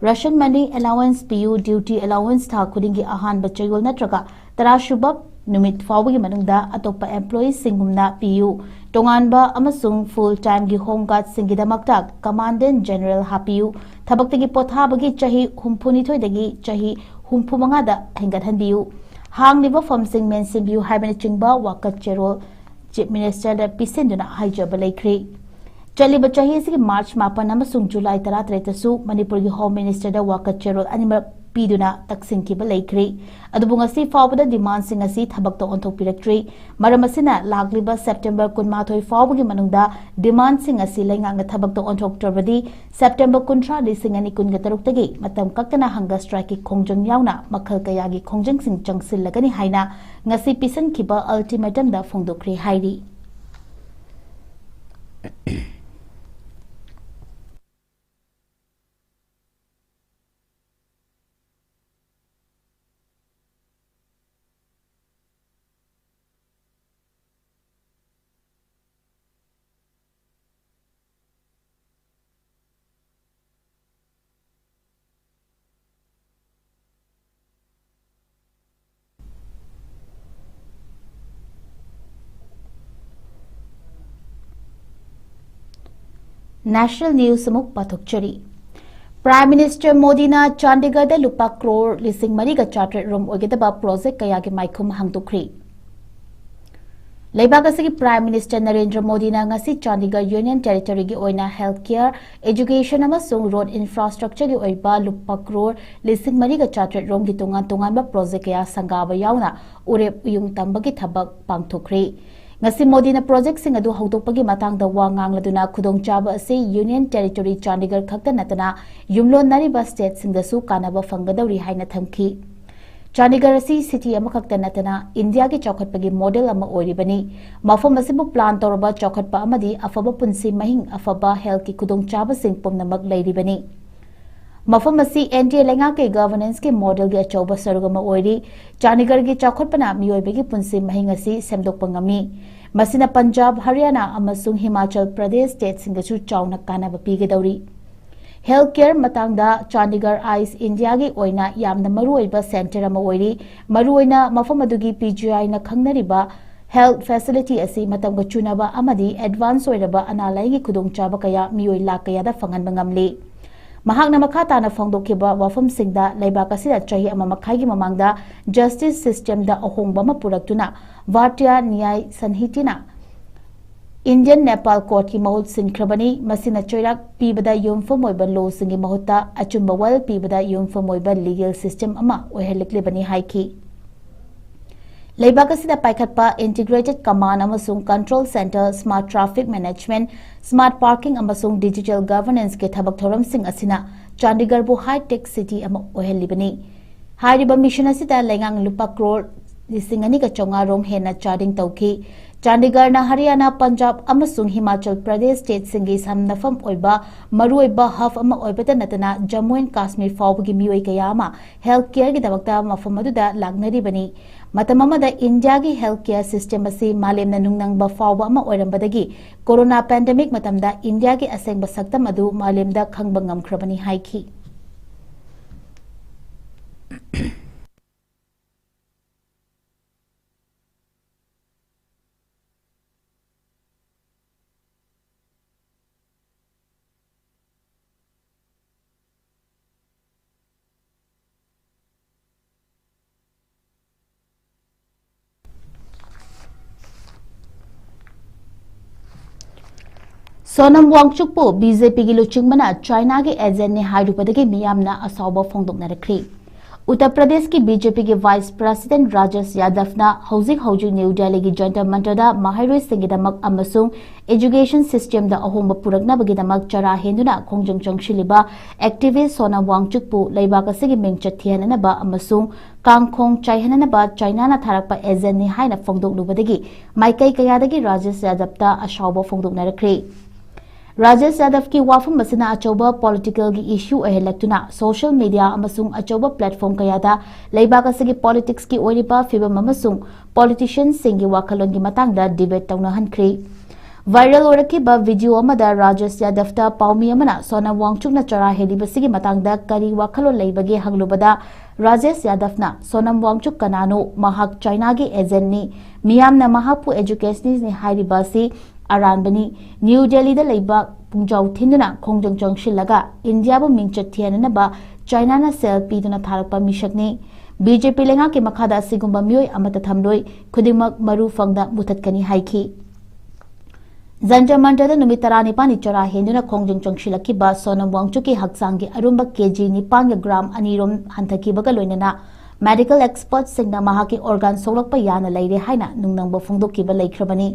ꯔꯦꯁꯟ ꯃꯅꯤ ꯑꯦꯂꯥꯋꯦꯟꯁ ꯄꯤꯌꯨ, ꯗ꯭ꯌꯨꯇꯤ ꯑꯦꯂꯥꯋꯦꯟꯁ ꯊꯥ ꯈꯨꯗꯤꯡꯒꯤ ꯑꯍꯥꯟꯕ ꯆꯌꯣꯜ ꯅꯠꯇ꯭ꯔꯒ ꯇꯔꯥꯁꯨꯕ ꯅꯨꯃꯤꯠ ꯐꯥꯎꯕꯒꯤ ꯃꯅꯨꯡꯗ ꯑꯇꯣꯞꯄ ꯑꯦꯝꯄ꯭ꯂꯣꯌꯤꯁꯤꯡꯒꯨꯝꯅ ꯄꯤꯌꯨ꯫ ꯇꯣꯉꯥꯟꯕ ꯑꯃꯁꯨꯡ ꯐꯨꯜ ꯇꯥꯏꯝꯒꯤ ꯍꯣꯝ ꯒꯥꯔꯗꯁꯤꯡꯒꯤꯗꯃꯛꯇ ꯀꯃꯥꯟꯗꯦꯟ ꯖꯦꯅꯔꯦꯜ ꯍꯥꯞꯄꯤꯌꯨ꯫ ꯊꯕꯛꯇꯒꯤ ꯄꯣꯊꯥꯕꯒꯤ ꯆꯍꯤ ꯍꯨꯝꯐꯨꯅꯤꯊꯣꯏꯗꯒꯤ ꯆꯍꯤ ꯍꯨꯝꯐꯨꯃꯉꯥꯗ ꯍꯦꯟꯒꯠꯍꯟꯕꯤꯌꯨ꯫ ꯍꯥꯡꯂꯤꯕ ꯐꯝꯁꯤꯡ ꯃꯦꯟꯁꯤꯟꯕꯤꯌꯨ ꯍꯥꯏꯕꯅꯆꯤꯡꯕ ꯋꯥꯀꯠ ꯆꯦꯔꯣꯜ ꯆꯤꯐ ꯃꯤꯅꯤꯁꯇꯔꯗ ꯄꯤꯁꯤꯟꯗꯨꯅ ꯍꯥꯏꯖꯕ ꯂꯩꯈ꯭ꯔꯦ꯫ ꯆꯠꯂꯤꯕ ꯆꯍꯤ ꯑꯁꯤꯒꯤ ꯃꯥꯔꯆ ꯃꯥꯄꯟ ꯑꯃꯁꯨꯡ ꯖꯨꯂꯥꯏ ꯇꯔꯥꯇꯔꯦꯠꯇꯁꯨ ꯃꯅꯤꯄꯨꯔꯒꯤ ꯍꯣꯝ ꯃꯤꯅꯤꯁꯇꯔꯗ ꯋꯥꯀꯠ ꯆꯦꯔꯣꯜ ꯑꯅꯤꯃꯛ ꯄꯤꯗꯨꯅ ꯇꯛꯁꯤꯟꯈꯤꯕ ꯂꯩꯈ꯭ꯔꯦ꯫ ꯑꯗꯨꯕꯨ ꯉꯁꯤ ꯐꯥꯎꯕꯗ ꯗꯤꯃꯥꯟꯁꯤꯡ ꯑꯁꯤ ꯊꯕꯛꯇ ꯑꯣꯟꯊꯣꯛꯄꯤꯔꯛꯇ꯭ꯔꯤ꯫ ꯃꯔꯝ ꯑꯁꯤꯅ ꯂꯥꯛꯂꯤꯕ ꯁꯦꯞꯇꯦꯝꯕꯔ ꯀꯨꯟꯃꯥꯊꯣꯏ ꯐꯥꯎꯕꯒꯤ ꯃꯅꯨꯡꯗ ꯗꯤꯃꯥꯟꯁꯤꯡ ꯑꯁꯤ ꯂꯩꯉꯥꯛꯅ ꯊꯕꯛꯇ ꯑꯣꯟꯊꯣꯛꯇ꯭ꯔꯕꯗꯤ ꯁꯦꯞꯇꯦꯝꯕꯔ ꯀꯨꯟꯊ꯭ꯔꯥ, ꯂꯤꯁꯤꯡ ꯑꯅꯤ ꯀꯨꯟꯒ ꯇꯔꯨꯛꯇꯒꯤ ꯃꯇꯝ ꯀꯛꯇꯅ ꯍꯪꯒꯔ ꯁ꯭ꯇ꯭ꯔꯥꯏꯛꯀꯤ ꯈꯣꯡꯖꯪ ꯌꯥꯎꯅ ꯃꯈꯜ ꯀꯌꯥꯒꯤ ꯈꯣꯡꯖꯪꯁꯤꯡ ꯆꯪꯁꯤꯜꯂꯒꯅꯤ ꯍꯥꯏꯅ ꯉꯁꯤ ꯄꯤꯁꯤꯟꯈꯤꯕ ꯑꯜꯇꯤꯃꯦꯇꯝꯗ ꯐꯣꯡꯗꯣꯛꯈ꯭ꯔꯦ ꯍꯥꯏꯔꯤ꯫ National News ꯑꯃꯨꯛ ꯄꯥꯊꯣꯛꯆꯔꯤ꯫ Prime Minister ꯃꯣꯗꯤꯅ ꯆꯥꯟꯗꯤꯒꯔꯗ ꯂꯨꯄꯥ ꯀ꯭ꯔꯣꯔ ꯂꯤꯁꯤꯡ ꯃꯔꯤꯒ ꯆꯥꯇ꯭ꯔꯦꯠ ꯔꯣꯝ ꯑꯣꯏꯒꯗꯕ ꯄ꯭ꯔꯣꯖꯦꯛ ꯀꯌꯥꯒꯤ ꯃꯥꯏꯈꯨꯝ ꯍꯥꯡꯗꯣꯛꯈ꯭ꯔꯤ꯫ ꯂꯩꯕꯥꯛ ꯑꯁꯤꯒꯤ Prime Minister ꯅꯔꯦꯟꯗ꯭ꯔ ꯃꯣꯗꯤꯅ ꯉꯁꯤ ꯆꯥꯟꯗꯤꯒꯔ Union Territoryꯒꯤ ꯑꯣꯏꯅ health care, education ꯑꯃꯁꯨꯡ road infrastructureꯒꯤ ꯑꯣꯏꯕ ꯂꯨꯄꯥ ꯀ꯭ꯔꯣꯔ ꯂꯤꯁꯤꯡ ꯃꯔꯤꯒ ꯆꯥꯇ꯭ꯔꯦꯠ ꯔꯣꯝꯒꯤ ꯇꯣꯉꯥꯟ ꯇꯣꯉꯥꯟꯕ ꯄ꯭ꯔꯣꯖꯦꯛ ꯀꯌꯥ ꯁꯪꯒꯥꯕ ꯌꯥꯎꯅ ꯎꯔꯦꯞ ꯎꯌꯨꯡ ꯇꯝꯕꯒꯤ ꯊꯕꯛ ꯄꯥꯡꯊꯣꯛꯈ꯭ꯔꯤ꯫ ꯉꯁꯤ ꯃꯣꯗꯤꯅ ꯄ꯭ꯔꯣꯖꯦꯛꯁꯤꯡ ꯑꯗꯨ ꯍꯧꯗꯣꯛꯄꯒꯤ ꯃꯇꯥꯡꯗ ꯋꯥ ꯉꯥꯡꯂꯗꯨꯅ, ꯈꯨꯗꯣꯡꯆꯥꯕ ꯑꯁꯤ Union Territory ꯆꯥꯟꯗꯤꯒꯔ ꯈꯛꯇ ꯅꯠꯇꯅ ꯌꯨꯝꯂꯣꯟꯅꯔꯤꯕ stateꯁꯤꯡꯗꯁꯨ ꯀꯥꯟꯅꯕ ꯐꯪꯒꯗꯧꯔꯤ ꯍꯥꯏꯅ ꯊꯝꯈꯤ꯫ ꯆꯥꯟꯗꯤꯒꯔ ꯑꯁꯤ city ꯑꯃꯈꯛꯇ ꯅꯠꯇꯅ ꯏꯟꯗꯤꯌꯥꯒꯤ ꯆꯥꯎꯈꯠꯄꯒꯤ model ꯑꯃ ꯑꯣꯏꯔꯤꯕꯅꯤ꯫ ꯃꯐꯝ ꯑꯁꯤꯕꯨ plan ꯇꯧꯔꯕ ꯆꯥꯎꯈꯠꯄ ꯑꯃꯗꯤ ꯑꯐꯕ ꯄꯨꯟꯁꯤ ꯃꯍꯤꯡ, ꯑꯐꯕ healthꯀꯤ ꯈꯨꯗꯣꯡꯆꯥꯕꯁꯤꯡ ꯄꯨꯝꯅꯃꯛ ꯂꯩꯔꯤꯕꯅꯤ꯫ ꯃꯐꯝ ꯑꯁꯤ NDA ꯂꯩꯉꯥꯛꯀꯤ governanceꯀꯤ modelꯒꯤ ꯑꯆꯧꯕ ꯁꯔꯨꯛ ꯑꯃ ꯑꯣꯏꯔꯤ꯫ ꯆꯥꯟꯗꯤꯒꯔꯒꯤ ꯆꯥꯎꯈꯠꯄꯅ ꯃꯤꯑꯣꯏꯕꯒꯤ ꯄꯨꯟꯁꯤ ꯃꯍꯤꯡ ꯑꯁꯤ ꯁꯦꯝꯗꯣꯛꯄ ꯉꯝꯃꯤ꯫ ꯃꯁꯤꯅ ꯄꯟꯖꯥꯕ, ꯍꯔꯤꯌꯥꯅꯥ ꯑꯃꯁꯨꯡ ꯍꯤꯃꯥꯆꯜ ꯄ꯭ꯔꯗꯦꯁ stateꯁꯤꯡꯗꯁꯨ ꯆꯥꯎꯅ ꯀꯥꯟꯅꯕ ꯄꯤꯒꯗꯧꯔꯤ꯫ Health care ꯃꯇꯥꯡꯗ ꯆꯥꯟꯗꯤꯒꯔ ꯑꯥꯏꯁ ꯏꯟꯗꯤꯌꯥꯒꯤ ꯑꯣꯏꯅ ꯌꯥꯝꯅ ꯃꯔꯨꯑꯣꯏꯕ centre ꯑꯃ ꯑꯣꯏꯔꯤ꯫ ꯃꯔꯨꯑꯣꯏꯅ ꯃꯐꯝ ꯑꯗꯨꯒꯤ PGIꯅ ꯈꯪꯅꯔꯤꯕ health facility ꯑꯁꯤ ꯃꯇꯝꯒ ꯆꯨꯅꯕ ꯑꯃꯗꯤ advance ꯑꯣꯏꯔꯕ ꯑꯅꯥ ꯂꯥꯏꯌꯦꯡꯒꯤ ꯈꯨꯗꯣꯡꯆꯥꯕ ꯀꯌꯥ ꯃꯤꯑꯣꯏ ꯂꯥꯈ ꯀꯌꯥꯗ ꯐꯪꯍꯟꯕ ꯉꯝꯂꯤ꯫ ꯃꯍꯥꯛꯅ ꯃꯈꯥ ꯇꯥꯅ ꯐꯣꯡꯗꯣꯛꯈꯤꯕ ꯋꯥꯐꯝꯁꯤꯡꯗ, ꯂꯩꯕꯥꯛ ꯑꯁꯤꯗ ꯆꯍꯤ ꯑꯃ ꯃꯈꯥꯏꯒꯤ ꯃꯃꯥꯡꯗ justice systemꯗ ꯑꯍꯣꯡꯕ ꯑꯃ ꯄꯨꯔꯛꯇꯨꯅ Bharatiya Nyay Sanhitana Indian Nepal Courtꯀꯤ ꯃꯍꯨꯠ ꯁꯤꯟꯈ꯭ꯔꯕꯅꯤ꯫ ꯃꯁꯤꯅ ꯆꯩꯔꯥꯛ ꯄꯤꯕꯗ ꯌꯨꯝꯐꯝ ꯑꯣꯏꯕ lawꯁꯤꯡꯒꯤ ꯃꯍꯨꯠꯇ ꯑꯆꯨꯝꯕ ꯋꯥꯌꯦꯜ ꯄꯤꯕꯗ ꯌꯨꯝꯐꯝ ꯑꯣꯏꯕ legal system ꯑꯃ ꯑꯣꯏꯍꯜꯂꯛꯂꯤꯕꯅꯤ ꯍꯥꯏꯈꯤ꯫ ꯂꯩꯕꯥꯛ ꯑꯁꯤꯗ ꯄꯥꯏꯈꯠꯄ Integrated Command ꯑꯃꯁꯨꯡ Control Centre, Smart Traffic Management, Smart Parking ꯑꯃꯁꯨꯡ Digital Governanceꯀꯤ ꯊꯕꯛ ꯊꯧꯔꯝꯁꯤꯡ ꯑꯁꯤꯅ ꯆꯥꯟꯗꯤꯒꯔꯕꯨ high tech city ꯑꯃ ꯑꯣꯏꯍꯜꯂꯤꯕꯅꯤ꯫ ꯍꯥꯏꯔꯤꯕ mission ꯑꯁꯤꯗ ꯂꯩꯉꯥꯛꯅ ꯂꯨꯄꯥ ꯀ꯭ꯔꯣꯔ ꯂꯤꯁꯤꯡ ꯑꯅꯤꯒ ꯆꯥꯝꯃꯉꯥ ꯔꯣꯝ ꯍꯦꯟꯅ charging ꯇꯧꯈꯤ꯫ ꯆꯥꯟꯗꯤꯒꯔꯅ ꯍꯔꯤꯌꯥꯅꯥ, ꯄꯟꯖꯥꯕ ꯑꯃꯁꯨꯡ ꯍꯤꯃꯥꯆꯜ ꯄ꯭ꯔꯗꯦꯁ stateꯁꯤꯡꯒꯤ ꯁꯝꯅꯐꯝ ꯑꯣꯏꯕ ꯃꯔꯨꯑꯣꯏꯕ hub ꯑꯃ ꯑꯣꯏꯕꯇ ꯅꯠꯇꯅ Jammu and Kashmir ꯐꯥꯎꯕꯒꯤ ꯃꯤꯑꯣꯏ ꯀꯌꯥ ꯑꯃ health careꯒꯤꯗꯃꯛꯇ ꯃꯐꯝ ꯑꯗꯨꯗ ꯂꯥꯛꯅꯔꯤꯕꯅꯤ꯫ ꯃꯇꯝ ꯑꯃꯗ ꯏꯟꯗꯤꯌꯥꯒꯤ health care system ꯑꯁꯤ ꯃꯥꯂꯦꯝꯅ ꯅꯨꯡꯅꯪꯕ ꯐꯥꯎꯕ ꯑꯃ ꯑꯣꯏꯔꯝꯕꯗꯒꯤ corona pandemic ꯃꯇꯝꯗ ꯏꯟꯗꯤꯌꯥꯒꯤ ꯑꯁꯦꯡꯕ ꯁꯛꯇꯝ ꯑꯗꯨ ꯃꯥꯂꯦꯝꯗ ꯈꯪꯕ ꯉꯝꯈ꯭ꯔꯕꯅꯤ ꯍꯥꯏꯈꯤ꯫ ꯁꯣꯅꯝ ꯋꯥꯡꯆꯨꯛꯄꯨ ꯕꯤ ꯖꯦ ꯄꯤꯒꯤ ꯂꯨꯆꯤꯡꯕꯅ ꯆꯥꯏꯅꯥꯒꯤ ꯑꯦꯖꯦꯟꯠꯅꯤ ꯍꯥꯏꯔꯨꯕꯗꯒꯤ ꯃꯤꯌꯥꯝꯅ ꯑꯁꯥꯎꯕ ꯐꯣꯡꯗꯣꯛꯅꯔꯛꯈ꯭ꯔꯤ꯫ ꯎꯠꯇꯔ ꯄ꯭ꯔꯗꯦꯁꯀꯤ ꯕꯤ ꯖꯦ ꯄꯤꯒꯤ ꯚꯥꯏꯁ ꯄ꯭ꯔꯁꯤꯗꯦꯟꯠ ꯔꯥꯖꯦꯁ ꯌꯥꯗꯕꯅ ꯍꯧꯖꯤꯛ ꯍꯧꯖꯤꯛ ꯅ꯭ꯌꯨ ꯗꯦꯜꯂꯤꯒꯤ ꯖꯟꯇꯔ ꯃꯟꯇꯔꯗ ꯃꯍꯩꯔꯣꯏꯁꯤꯡꯒꯤꯗꯃꯛ ꯑꯃꯁꯨꯡ ꯑꯦꯖꯨꯀꯦꯁꯟ ꯁꯤꯁꯇꯦꯝꯗ ꯑꯍꯣꯡꯕ ꯄꯨꯔꯛꯅꯕꯒꯤꯗꯃꯛ ꯆꯔꯥ ꯍꯦꯟꯗꯨꯅ ꯈꯣꯡꯖꯪ ꯆꯪꯁꯤꯜꯂꯤꯕ ꯑꯦꯛꯇꯤꯚꯤꯁ ꯁꯣꯅꯝ ꯋꯥꯡꯆꯨꯛꯄꯨ ꯂꯩꯕꯥꯛ ꯑꯁꯤꯒꯤ ꯃꯤꯡꯆꯠ ꯊꯤꯍꯟꯅꯅꯕ ꯑꯃꯁꯨꯡ ꯀꯥꯡꯈꯣꯡ ꯆꯥꯏꯍꯟꯅꯅꯕ ꯆꯥꯏꯅꯥꯅ ꯊꯥꯔꯛꯄ ꯑꯦꯖꯦꯟꯠꯅꯤ ꯍꯥꯏꯅ ꯐꯣꯡꯗꯣꯛꯂꯨꯕꯗꯒꯤ ꯃꯥꯏꯀꯩ ꯀꯌꯥꯗꯒꯤ ꯔꯥꯖꯦꯁ ꯌꯥꯗꯕꯇ ꯑꯁꯥꯎꯕ ꯐꯣꯡꯗꯣꯛꯅꯔꯛꯈ꯭ꯔꯤ꯫ ꯔꯥꯖꯦꯁ ꯌꯥꯗꯕꯀꯤ ꯋꯥꯐꯝ ꯑꯁꯤꯅ ꯑꯆꯧꯕ ꯄꯣꯂꯤꯇꯤꯀꯦꯜꯒꯤ ꯏꯁꯨ ꯑꯣꯏꯍꯜꯂꯛꯇꯨꯅ ꯁꯣꯁꯤꯌꯦꯜ ꯃꯤꯗꯤꯌꯥ ꯑꯃꯁꯨꯡ ꯑꯆꯧꯕ ꯄ꯭ꯂꯦꯠꯐꯣꯔꯝ ꯀꯌꯥꯗ ꯂꯩꯕꯥꯛ ꯑꯁꯤꯒꯤ ꯄꯣꯂꯤꯇꯤꯛꯁꯀꯤ ꯑꯣꯏꯔꯤꯕ ꯐꯤꯕꯝ ꯑꯃꯁꯨꯡ ꯄꯣꯂꯤꯇꯤꯁꯤꯌꯟꯁꯤꯡꯒꯤ ꯋꯥꯈꯜꯂꯣꯟꯒꯤ ꯃꯇꯥꯡꯗ ꯗꯤꯕꯦꯠ ꯇꯧꯅꯍꯟꯈ꯭ꯔꯤ꯫ ꯚꯥꯏꯔꯦꯜ ꯑꯣꯏꯔꯛꯈꯤꯕ ꯚꯤꯗꯤꯑꯣ ꯑꯃꯗ ꯔꯥꯖꯦꯁ ꯌꯥꯗꯕꯇ ꯄꯥꯎꯃꯤ ꯑꯃꯅ ꯁꯣꯅꯝ ꯋꯥꯡꯆꯨꯛꯅ ꯆꯔꯥ ꯍꯦꯜꯂꯤꯕꯁꯤꯒꯤ ꯃꯇꯥꯡꯗ ꯀꯔꯤ ꯋꯥꯈꯜꯂꯣꯟ ꯂꯩꯕꯒꯦ ꯍꯪꯂꯨꯕꯗ, ꯔꯥꯖꯦꯁ ꯌꯥꯗꯕꯅ, "ꯁꯣꯅꯝ ꯋꯥꯡꯆꯨꯛ ꯀꯅꯥꯅꯣ? ꯃꯍꯥꯛ ꯆꯥꯏꯅꯥꯒꯤ ꯑꯦꯖꯦꯟꯠꯅꯤ꯫ ꯃꯤꯌꯥꯝꯅ ꯃꯍꯥꯛꯄꯨ ꯑꯦꯖꯨꯀꯦꯁꯅꯤꯁꯅꯤ ꯍꯥꯏꯔꯤꯕ ꯑꯁꯤ ꯑꯔꯥꯟꯕꯅꯤ꯫ ꯅ꯭ꯌꯨ ꯗꯦꯜꯂꯤꯗ ꯂꯩꯕ ꯄꯨꯡꯖꯥꯎ ꯊꯤꯟꯗꯨꯅ ꯈꯣꯡꯖꯪ ꯆꯪꯁꯤꯜꯂꯒ ꯏꯟꯗꯤꯌꯥꯕꯨ ꯃꯤꯡꯆꯠ ꯊꯤꯍꯟꯅꯕ ꯆꯥꯏꯅꯥꯅ ꯁꯦꯜ ꯄꯤꯗꯨꯅ ꯊꯥꯔꯛꯄ ꯃꯤꯁꯛꯅꯤ꯫ ꯕꯤ ꯖꯦ ꯄꯤ ꯂꯩꯉꯥꯛꯀꯤ ꯃꯈꯥꯗ ꯑꯁꯤꯒꯨꯝꯕ ꯃꯤꯑꯣꯏ ꯑꯃꯠꯇ ꯊꯝꯂꯣꯏ꯫ ꯈꯨꯗꯤꯡꯃꯛ ꯃꯔꯨ ꯐꯪꯅ ꯃꯨꯊꯠꯀꯅꯤ" ꯍꯥꯏꯈꯤ꯫ ꯖꯟꯇꯔ ꯃꯟꯇꯔꯗ ꯅꯨꯃꯤꯠ ꯇꯔꯥꯅꯤꯄꯥꯟꯅꯤ ꯆꯔꯥ ꯍꯦꯟꯗꯨꯅ ꯈꯣꯡꯖꯪ ꯆꯪꯁꯤꯜꯂꯛꯈꯤꯕ ꯁꯣꯅꯝ ꯋꯥꯡꯆꯨꯛꯀꯤ ꯍꯛꯆꯥꯡꯒꯤ ꯑꯔꯨꯝꯕ ꯀꯦ ꯖꯤ ꯅꯤꯄꯥꯟꯒ ꯒ꯭ꯔꯥꯝ ꯑꯅꯤꯔꯣꯝ ꯍꯟꯊꯈꯤꯕꯒ ꯂꯣꯏꯅꯅ ꯃꯦꯗꯤꯀꯦꯜ ꯑꯦꯛꯁꯄꯔꯠꯁꯤꯡꯅ ꯃꯍꯥꯛꯀꯤ ꯑꯣꯔꯒꯥꯟ ꯁꯣꯛꯂꯛꯄ ꯌꯥꯅ ꯂꯩꯔꯦ ꯍꯥꯏꯅ ꯅꯨꯡꯅꯪꯕ ꯐꯣꯡꯗꯣꯛꯈꯤꯕ ꯂꯩꯈ꯭ꯔꯕꯅꯤ꯫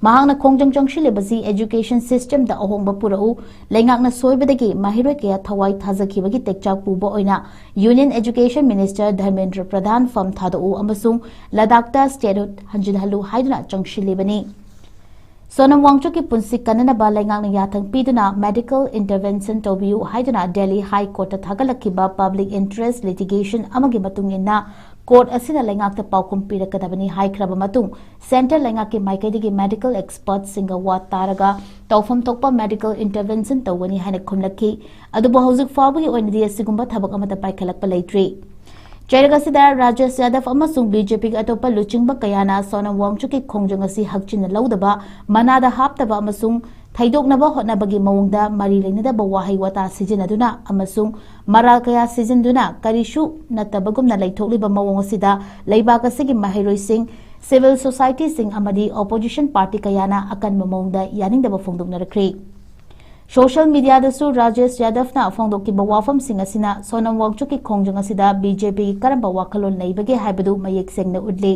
ꯃꯍꯥꯛꯅ ꯈꯣꯡꯖꯪ ꯆꯪꯁꯤꯜꯂꯤꯕꯁꯤ ꯑꯦꯖꯨꯀꯦꯁꯟ ꯁꯤꯁꯇꯦꯝꯗ ꯑꯍꯣꯡꯕ ꯄꯨꯔꯛꯎ, ꯂꯩꯉꯥꯛꯅ ꯁꯣꯏꯕꯗꯒꯤ ꯃꯍꯩꯔꯣꯏ ꯀꯌꯥ ꯊꯋꯥꯏ ꯊꯥꯖꯈꯤꯕꯒꯤ ꯇꯦꯛꯆꯥꯛ ꯄꯨꯕ ꯑꯣꯏꯅ ꯌꯨꯅꯤꯌꯟ ꯑꯦꯖꯨꯀꯦꯁꯟ ꯃꯤꯅꯤꯁꯇꯔ ꯙꯔꯃꯦꯟꯗ꯭ꯔ ꯄ꯭ꯔꯙꯥꯟ ꯐꯝ ꯊꯥꯗꯣꯛꯎ ꯑꯃꯁꯨꯡ ꯂꯗꯥꯈꯇ ꯁ꯭ꯇꯦꯠꯍꯨꯗ ꯍꯟꯖꯤꯜꯍꯜꯂꯨ ꯍꯥꯏꯗꯨꯅ ꯆꯪꯁꯤꯜꯂꯤꯕꯅꯤ꯫ ꯁꯣꯅꯝ ꯋꯥꯡꯆꯨꯛꯀꯤ ꯄꯨꯟꯁꯤ ꯀꯟꯅꯅꯕ ꯂꯩꯉꯥꯛꯅ ꯌꯥꯊꯪ ꯄꯤꯗꯨꯅ ꯃꯦꯗꯤꯀꯦꯜ ꯏꯟꯇꯔꯚꯦꯟꯁꯟ ꯇꯧꯕꯤꯌꯨ ꯍꯥꯏꯗꯨꯅ ꯗꯦꯜꯂꯤ ꯍꯥꯏ ꯀꯣꯔꯠꯇ ꯊꯥꯒꯠꯂꯛꯈꯤꯕ ꯄꯕ꯭ꯂꯤꯛ ꯏꯟꯇꯔꯦꯁ ꯂꯤꯇꯤꯒꯦꯁꯟ ꯑꯃꯒꯤ ꯃꯇꯨꯡ ꯏꯟꯅ ꯀꯣꯔꯠ ꯑꯁꯤꯅ ꯂꯩꯉꯥꯛꯇ ꯄꯥꯎꯈꯨꯝ ꯄꯤꯔꯛꯀꯗꯕꯅꯤ ꯍꯥꯏꯈ꯭ꯔꯕ ꯃꯇꯨꯡ, ꯁꯦꯟꯇꯔ ꯂꯩꯉꯥꯛꯀꯤ ꯃꯥꯏꯀꯩꯗꯒꯤ ꯃꯦꯗꯤꯀꯦꯜ ꯑꯦꯛꯁꯄꯔꯠꯁꯤꯡꯒ ꯋꯥ ꯇꯥꯔꯒ ꯇꯧꯐꯝ ꯊꯣꯛꯄ ꯃꯦꯗꯤꯀꯦꯜ ꯏꯟꯇꯔꯚꯦꯟꯁꯟ ꯇꯧꯒꯅꯤ ꯍꯥꯏꯅ ꯈꯨꯝꯂꯛꯈꯤ꯫ ꯑꯗꯨꯕꯨ ꯍꯧꯖꯤꯛ ꯐꯥꯎꯕꯒꯤ ꯑꯣꯏꯅꯗꯤ ꯑꯁꯤꯒꯨꯝꯕ ꯊꯕꯛ ꯑꯃꯠꯇ ꯄꯥꯏꯈꯠꯂꯛꯄ ꯂꯩꯇ꯭ꯔꯤ꯫ ꯆꯩꯔꯛ ꯑꯁꯤꯗ ꯔꯥꯖꯦꯁ ꯌꯥꯗꯕ ꯑꯃꯁꯨꯡ ꯕꯤ ꯖꯦ ꯄꯤꯒꯤ ꯑꯇꯣꯞꯄ ꯂꯨꯆꯤꯡꯕ ꯀꯌꯥꯅ ꯁꯣꯅꯝ ꯋꯥꯡꯆꯨꯛꯀꯤ ꯈꯣꯡꯖꯪ ꯑꯁꯤ ꯍꯛꯆꯤꯟꯅ ꯂꯧꯗꯕ, ꯃꯅꯥꯗ ꯍꯥꯞꯇꯕ ꯑꯃꯁꯨꯡ ꯊꯩꯗꯣꯛꯅꯕ ꯍꯣꯠꯅꯕꯒꯤ ꯃꯑꯣꯡꯗ ꯃꯔꯤ ꯂꯩꯅꯗꯕ ꯋꯥꯍꯩ ꯋꯥꯇꯥ ꯁꯤꯖꯤꯟꯅꯗꯨꯅ ꯑꯃꯁꯨꯡ ꯃꯔꯥꯜ ꯀꯌꯥ ꯁꯤꯖꯤꯟꯗꯨꯅ ꯀꯔꯤꯁꯨ ꯅꯠꯇꯕꯒꯨꯝꯅ ꯂꯩꯊꯣꯛꯂꯤꯕ ꯃꯑꯣꯡ ꯑꯁꯤꯗ ꯂꯩꯕꯥꯛ ꯑꯁꯤꯒꯤ ꯃꯍꯩꯔꯣꯏꯁꯤꯡ Civil societyꯁꯤꯡ ꯑꯃꯗꯤ opposition party ꯀꯌꯥꯅ ꯑꯀꯟꯕ ꯃꯑꯣꯡꯗ ꯌꯥꯅꯤꯡꯗꯕ ꯐꯣꯡꯗꯣꯛꯅꯔꯛꯈ꯭ꯔꯦ꯫ Social mediaꯗꯁꯨ ꯔꯥꯖꯦꯁ ꯌꯥꯗꯕꯅ ꯐꯣꯡꯗꯣꯛꯈꯤꯕ ꯋꯥꯐꯝꯁꯤꯡ ꯑꯁꯤꯅ ꯁꯣꯅꯝ ꯋꯥꯡꯆꯨꯛꯀꯤ ꯈꯣꯡꯖꯪ ꯑꯁꯤꯗ BJPꯒꯤ ꯀꯔꯝꯕ ꯋꯥꯈꯜꯂꯣꯟ ꯂꯩꯕꯒꯦ ꯍꯥꯏꯕꯗꯨ ꯃꯌꯦꯛ ꯁꯦꯡꯅ ꯎꯠꯂꯤ꯫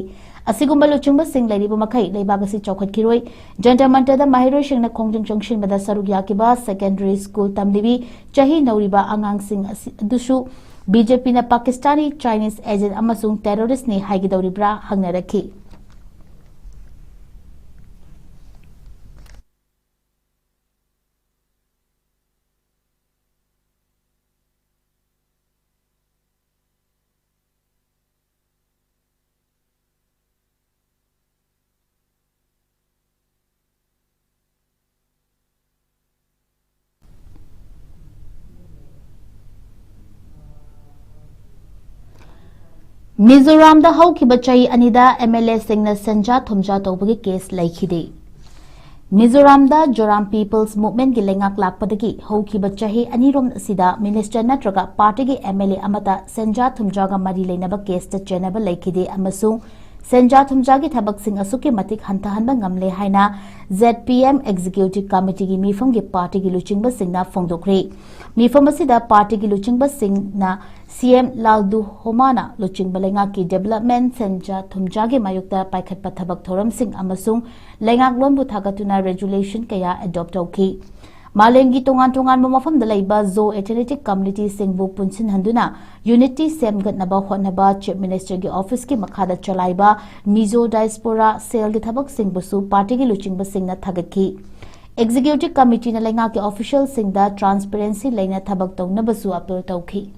ꯑꯁꯤꯒꯨꯝꯕ ꯂꯨꯆꯤꯡꯕꯁꯤꯡ ꯂꯩꯔꯤꯕ ꯃꯈꯩ ꯂꯩꯕꯥꯛ ꯑꯁꯤ ꯆꯥꯎꯈꯠꯈꯤꯔꯣꯏ꯫ ꯖꯟꯇꯔ ꯃꯟꯇꯔꯗ ꯃꯍꯩꯔꯣꯏꯁꯤꯡꯅ ꯈꯣꯡꯖꯪ ꯆꯪꯁꯤꯟꯕꯗ ꯁꯔꯨꯛ ꯌꯥꯈꯤꯕ secondary school ꯇꯝꯂꯤꯕꯤ ꯆꯍꯤ ꯅꯧꯔꯤꯕ ꯑꯉꯥꯡꯁꯤꯡ ꯑꯁꯤ, ꯑꯗꯨꯁꯨ BJPꯅ ꯄꯥꯀꯤꯁꯇꯥꯅꯤ, Chinese agent ꯑꯃꯁꯨꯡ terroristꯅꯤ ꯍꯥꯏꯒꯗꯧꯔꯤꯕ꯭ꯔꯥ ꯍꯪꯅꯔꯛꯈꯤ꯫ ꯃꯤꯖꯣꯔꯥꯝꯗ ꯍꯧꯈꯤꯕ ꯆꯍꯤ ꯑꯅꯤꯗ MLAꯁꯤꯡꯅ ꯁꯦꯟꯖꯥ ꯊꯨꯝꯖꯥ ꯇꯧꯕꯒꯤ case ꯂꯩꯈꯤꯗꯦ꯫ ꯃꯤꯖꯣꯔꯥꯝꯗ ꯖꯣꯔꯥꯝ People's Movementꯀꯤ ꯂꯩꯉꯥꯛ ꯂꯥꯛꯄꯗꯒꯤ ꯍꯧꯈꯤꯕ ꯆꯍꯤ ꯑꯅꯤꯔꯣꯝ ꯑꯁꯤꯗ minister ꯅꯠꯇ꯭ꯔꯒ partyꯒꯤ MLA ꯑꯃꯠꯇ ꯁꯦꯟꯖꯥ ꯊꯨꯝꯖꯥꯒ ꯃꯔꯤ ꯂꯩꯅꯕ caseꯇ ꯆꯦꯟꯅꯕ ꯂꯩꯈꯤꯗꯦ ꯑꯃꯁꯨꯡ ꯁꯦꯟꯖꯥ ꯊꯨꯝꯖꯥꯒꯤ ꯊꯕꯛꯁꯤꯡ ꯑꯁꯨꯛꯀꯤ ꯃꯇꯤꯛ ꯍꯟꯊꯍꯟꯕ ꯉꯝꯂꯦ ꯍꯥꯏꯅ ZPM Executive Committeeꯒꯤ ꯃꯤꯐꯝꯒꯤ partyꯒꯤ ꯂꯨꯆꯤꯡꯕꯁꯤꯡꯅ ꯐꯣꯡꯗꯣꯛꯈ꯭ꯔꯦ꯫ ꯃꯤꯐꯝ ꯑꯁꯤꯗ partyꯒꯤ ꯂꯨꯆꯤꯡꯕꯁꯤꯡꯅ CM ꯂꯥꯜꯗꯨꯍꯣꯃꯥꯅ ꯂꯨꯆꯤꯡꯕ ꯂꯩꯉꯥꯛꯀꯤ development ꯁꯦꯟꯖꯥ ꯊꯨꯝꯖꯥꯒꯤ ꯃꯥꯌꯣꯛꯇ ꯄꯥꯏꯈꯠꯄ ꯊꯕꯛ ꯊꯧꯔꯝꯁꯤꯡ ꯑꯃꯁꯨꯡ ꯂꯩꯉꯥꯛꯂꯣꯟꯕꯨ ꯊꯥꯒꯠꯇꯨꯅ resolution ꯀꯌꯥ adopt ꯇꯧꯈꯤ꯫ ꯃꯥꯂꯦꯝꯒꯤ ꯇꯣꯉꯥꯟ ꯇꯣꯉꯥꯟꯕ ꯃꯐꯝꯗ ꯂꯩꯕ Zo ethnic communityꯁꯤꯡꯕꯨ ꯄꯨꯟꯁꯤꯟꯍꯟꯗꯨꯅ unity ꯁꯦꯝꯒꯠꯅꯕ ꯍꯣꯠꯅꯕ Chief Ministerꯒꯤ officeꯀꯤ ꯃꯈꯥꯗ ꯆꯂꯥꯏꯕ Mizo Diaspora Cellꯒꯤ ꯊꯕꯛꯁꯤꯡꯕꯨꯁꯨ partyꯒꯤ ꯂꯨꯆꯤꯡꯕꯁꯤꯡꯅ ꯊꯥꯒꯠꯈꯤ꯫ Executive Committeeꯅ ꯂꯩꯉꯥꯛꯀꯤ officialꯁꯤꯡꯗ transparency ꯂꯩꯅ ꯊꯕꯛ ꯇꯧꯅꯕꯁꯨ appeal ꯇꯧꯈꯤ꯫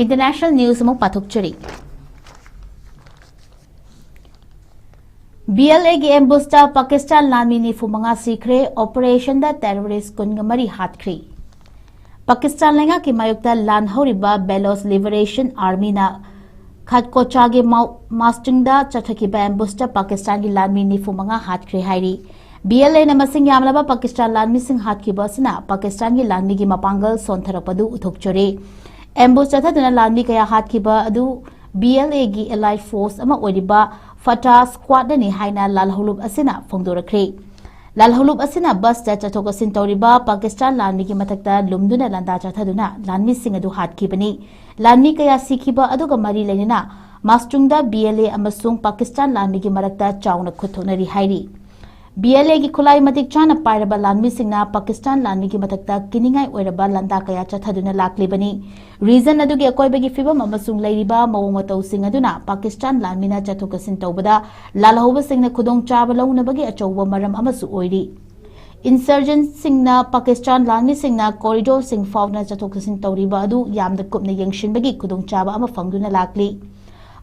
International news ꯑꯃꯨꯛ ꯄꯥꯊꯣꯛꯆꯔꯤ꯫ ꯕꯤ ꯑꯦꯜ ꯑꯦꯒꯤ ꯑꯦꯝꯕꯨꯁꯇ ꯄꯥꯀꯤꯁꯇꯥꯟ ꯂꯥꯟꯃꯤ ꯅꯤꯐꯨ ꯃꯉꯥ ꯁꯤꯈ꯭ꯔꯦ, ꯑꯣꯄꯔꯦꯁꯟꯗ ꯇꯦꯔꯣꯔꯤꯁ ꯀꯨꯟꯒ ꯃꯔꯤ ꯍꯥꯠꯈ꯭ꯔꯦ꯫ ꯄꯥꯀꯤꯁꯇꯥꯟ ꯂꯩꯉꯥꯛꯀꯤ ꯃꯥꯌꯣꯛꯇ ꯂꯥꯟ ꯍꯧꯔꯤꯕ ꯕꯦꯂꯣꯆ ꯂꯤꯕꯔꯦꯁꯟ ꯑꯥꯔꯃꯤꯅ ꯈꯠꯀꯣꯆꯥꯒꯤ ꯃꯥꯎ-, ꯃꯥꯁꯇꯨꯡꯗ ꯆꯠꯊꯈꯤꯕ ꯑꯦꯝꯕꯨꯁꯇ ꯄꯥꯀꯤꯁꯇꯥꯟꯒꯤ ꯂꯥꯟꯃꯤ ꯅꯤꯐꯨ ꯃꯉꯥ ꯍꯥꯠꯈ꯭ꯔꯦ ꯍꯥꯏꯔꯤ꯫ ꯕꯤ ꯑꯦꯜ ꯑꯦꯅ ꯃꯁꯤꯡ ꯌꯥꯝꯂꯕ ꯄꯥꯀꯤꯁꯇꯥꯟ ꯂꯥꯟꯃꯤꯁꯤꯡ ꯍꯥꯠꯈꯤꯕ ꯑꯁꯤꯅ ꯄꯥꯀꯤꯁꯇꯥꯟꯒꯤ ꯂꯥꯟꯃꯤꯒꯤ ꯃꯄꯥꯡꯒꯜ ꯁꯣꯟꯊꯔꯛꯄꯗꯨ ꯎꯠꯊꯣꯛꯆꯔꯤ꯫ ꯑꯦꯝꯕꯨꯁ ꯆꯠꯊꯗꯨꯅ ꯂꯥꯟꯃꯤ ꯀꯌꯥ ꯍꯥꯠꯈꯤꯕ ꯑꯗꯨ ꯕꯤ ꯑꯦꯜ ꯑꯦꯒꯤ ꯑꯦꯂꯥꯏꯠ ꯐꯣꯔꯁ ꯑꯃ ꯑꯣꯏꯔꯤꯕ ꯐꯇꯥ ꯁ꯭ꯀ꯭ꯋꯥꯗꯅꯤ ꯍꯥꯏꯅ ꯂꯥꯜꯍꯧꯂꯨꯞ ꯑꯁꯤꯅ ꯐꯣꯡꯗꯣꯔꯛꯈ꯭ꯔꯦ꯫ ꯂꯥꯜꯍꯧꯂꯨꯞ ꯑꯁꯤꯅ ꯕꯁꯇ ꯆꯠꯊꯣꯛ ꯆꯠꯁꯤꯟ ꯇꯧꯔꯤꯕ ꯄꯥꯀꯤꯁꯇꯥꯟ ꯂꯥꯟꯃꯤꯒꯤ ꯃꯊꯛꯇ ꯂꯨꯝꯗꯨꯅ ꯂꯥꯟꯗꯥ ꯆꯠꯊꯗꯨꯅ ꯂꯥꯟꯃꯤꯁꯤꯡ ꯑꯗꯨ ꯍꯥꯠꯈꯤꯕꯅꯤ꯫ ꯂꯥꯟꯃꯤ ꯀꯌꯥ ꯁꯤꯈꯤꯕ ꯑꯗꯨꯒ ꯃꯔꯤ ꯂꯩꯅꯅ ꯃꯥꯁꯇꯨꯡꯗ ꯕꯤ ꯑꯦꯜ ꯑꯦ ꯑꯃꯁꯨꯡ ꯄꯥꯀꯤꯁꯇꯥꯟ ꯂꯥꯟꯃꯤꯒꯤ ꯃꯔꯛꯇ ꯆꯥꯎꯅ ꯈꯨꯠ ꯊꯣꯛꯅꯔꯤ ꯍꯥꯏꯔꯤ꯫ ꯕꯤ ꯑꯦꯜ ꯑꯦꯒꯤ ꯈꯨꯠꯂꯥꯏ ꯃꯇꯤꯛ ꯆꯥꯅ ꯄꯥꯏꯔꯕ ꯂꯥꯟꯃꯤꯁꯤꯡꯅ ꯄꯥꯀꯤꯁꯇꯥꯟ ꯂꯥꯟꯃꯤꯒꯤ ꯃꯊꯛꯇ ꯀꯤꯅꯤꯡꯉꯥꯏ ꯑꯣꯏꯔꯕ ꯂꯥꯟꯗꯥ ꯀꯌꯥ ꯆꯠꯊꯗꯨꯅ ꯂꯥꯛꯂꯤꯕꯅꯤ꯫ ꯔꯤꯖꯟ ꯑꯗꯨꯒꯤ ꯑꯀꯣꯏꯕꯒꯤ ꯐꯤꯕꯝ ꯑꯃꯁꯨꯡ ꯂꯩꯔꯤꯕ ꯃꯑꯣꯡ ꯃꯇꯧꯁꯤꯡ ꯑꯗꯨꯅ ꯄꯥꯀꯤꯁꯇꯥꯟ ꯂꯥꯟꯃꯤꯅ ꯆꯠꯊꯣꯛ ꯆꯠꯁꯤꯟ ꯇꯧꯕꯗ ꯂꯥꯜꯍꯧꯕꯁꯤꯡꯅ ꯈꯨꯗꯣꯡꯆꯥꯕ ꯂꯧꯅꯕꯒꯤ ꯑꯆꯧꯕ ꯃꯔꯝ ꯑꯃꯁꯨ ꯑꯣꯏꯔꯤ꯫ ꯏꯟꯁꯔꯖꯦꯟꯁꯤꯡꯅ ꯄꯥꯀꯤꯁꯇꯥꯟ ꯂꯥꯟꯃꯤꯁꯤꯡꯅ ꯀꯣꯔꯤꯗꯣꯔꯁꯤꯡ ꯐꯥꯎꯗꯨꯅ ꯆꯠꯊꯣꯛ ꯆꯠꯁꯤꯟ ꯇꯧꯔꯤꯕ ꯑꯗꯨ ꯌꯥꯝꯅ ꯀꯨꯞꯅ ꯌꯦꯡꯁꯤꯟꯕꯒꯤ ꯈꯨꯗꯣꯡꯆꯥꯕ ꯑꯃ ꯐꯪꯗꯨꯅ ꯂꯥꯛꯂꯤ꯫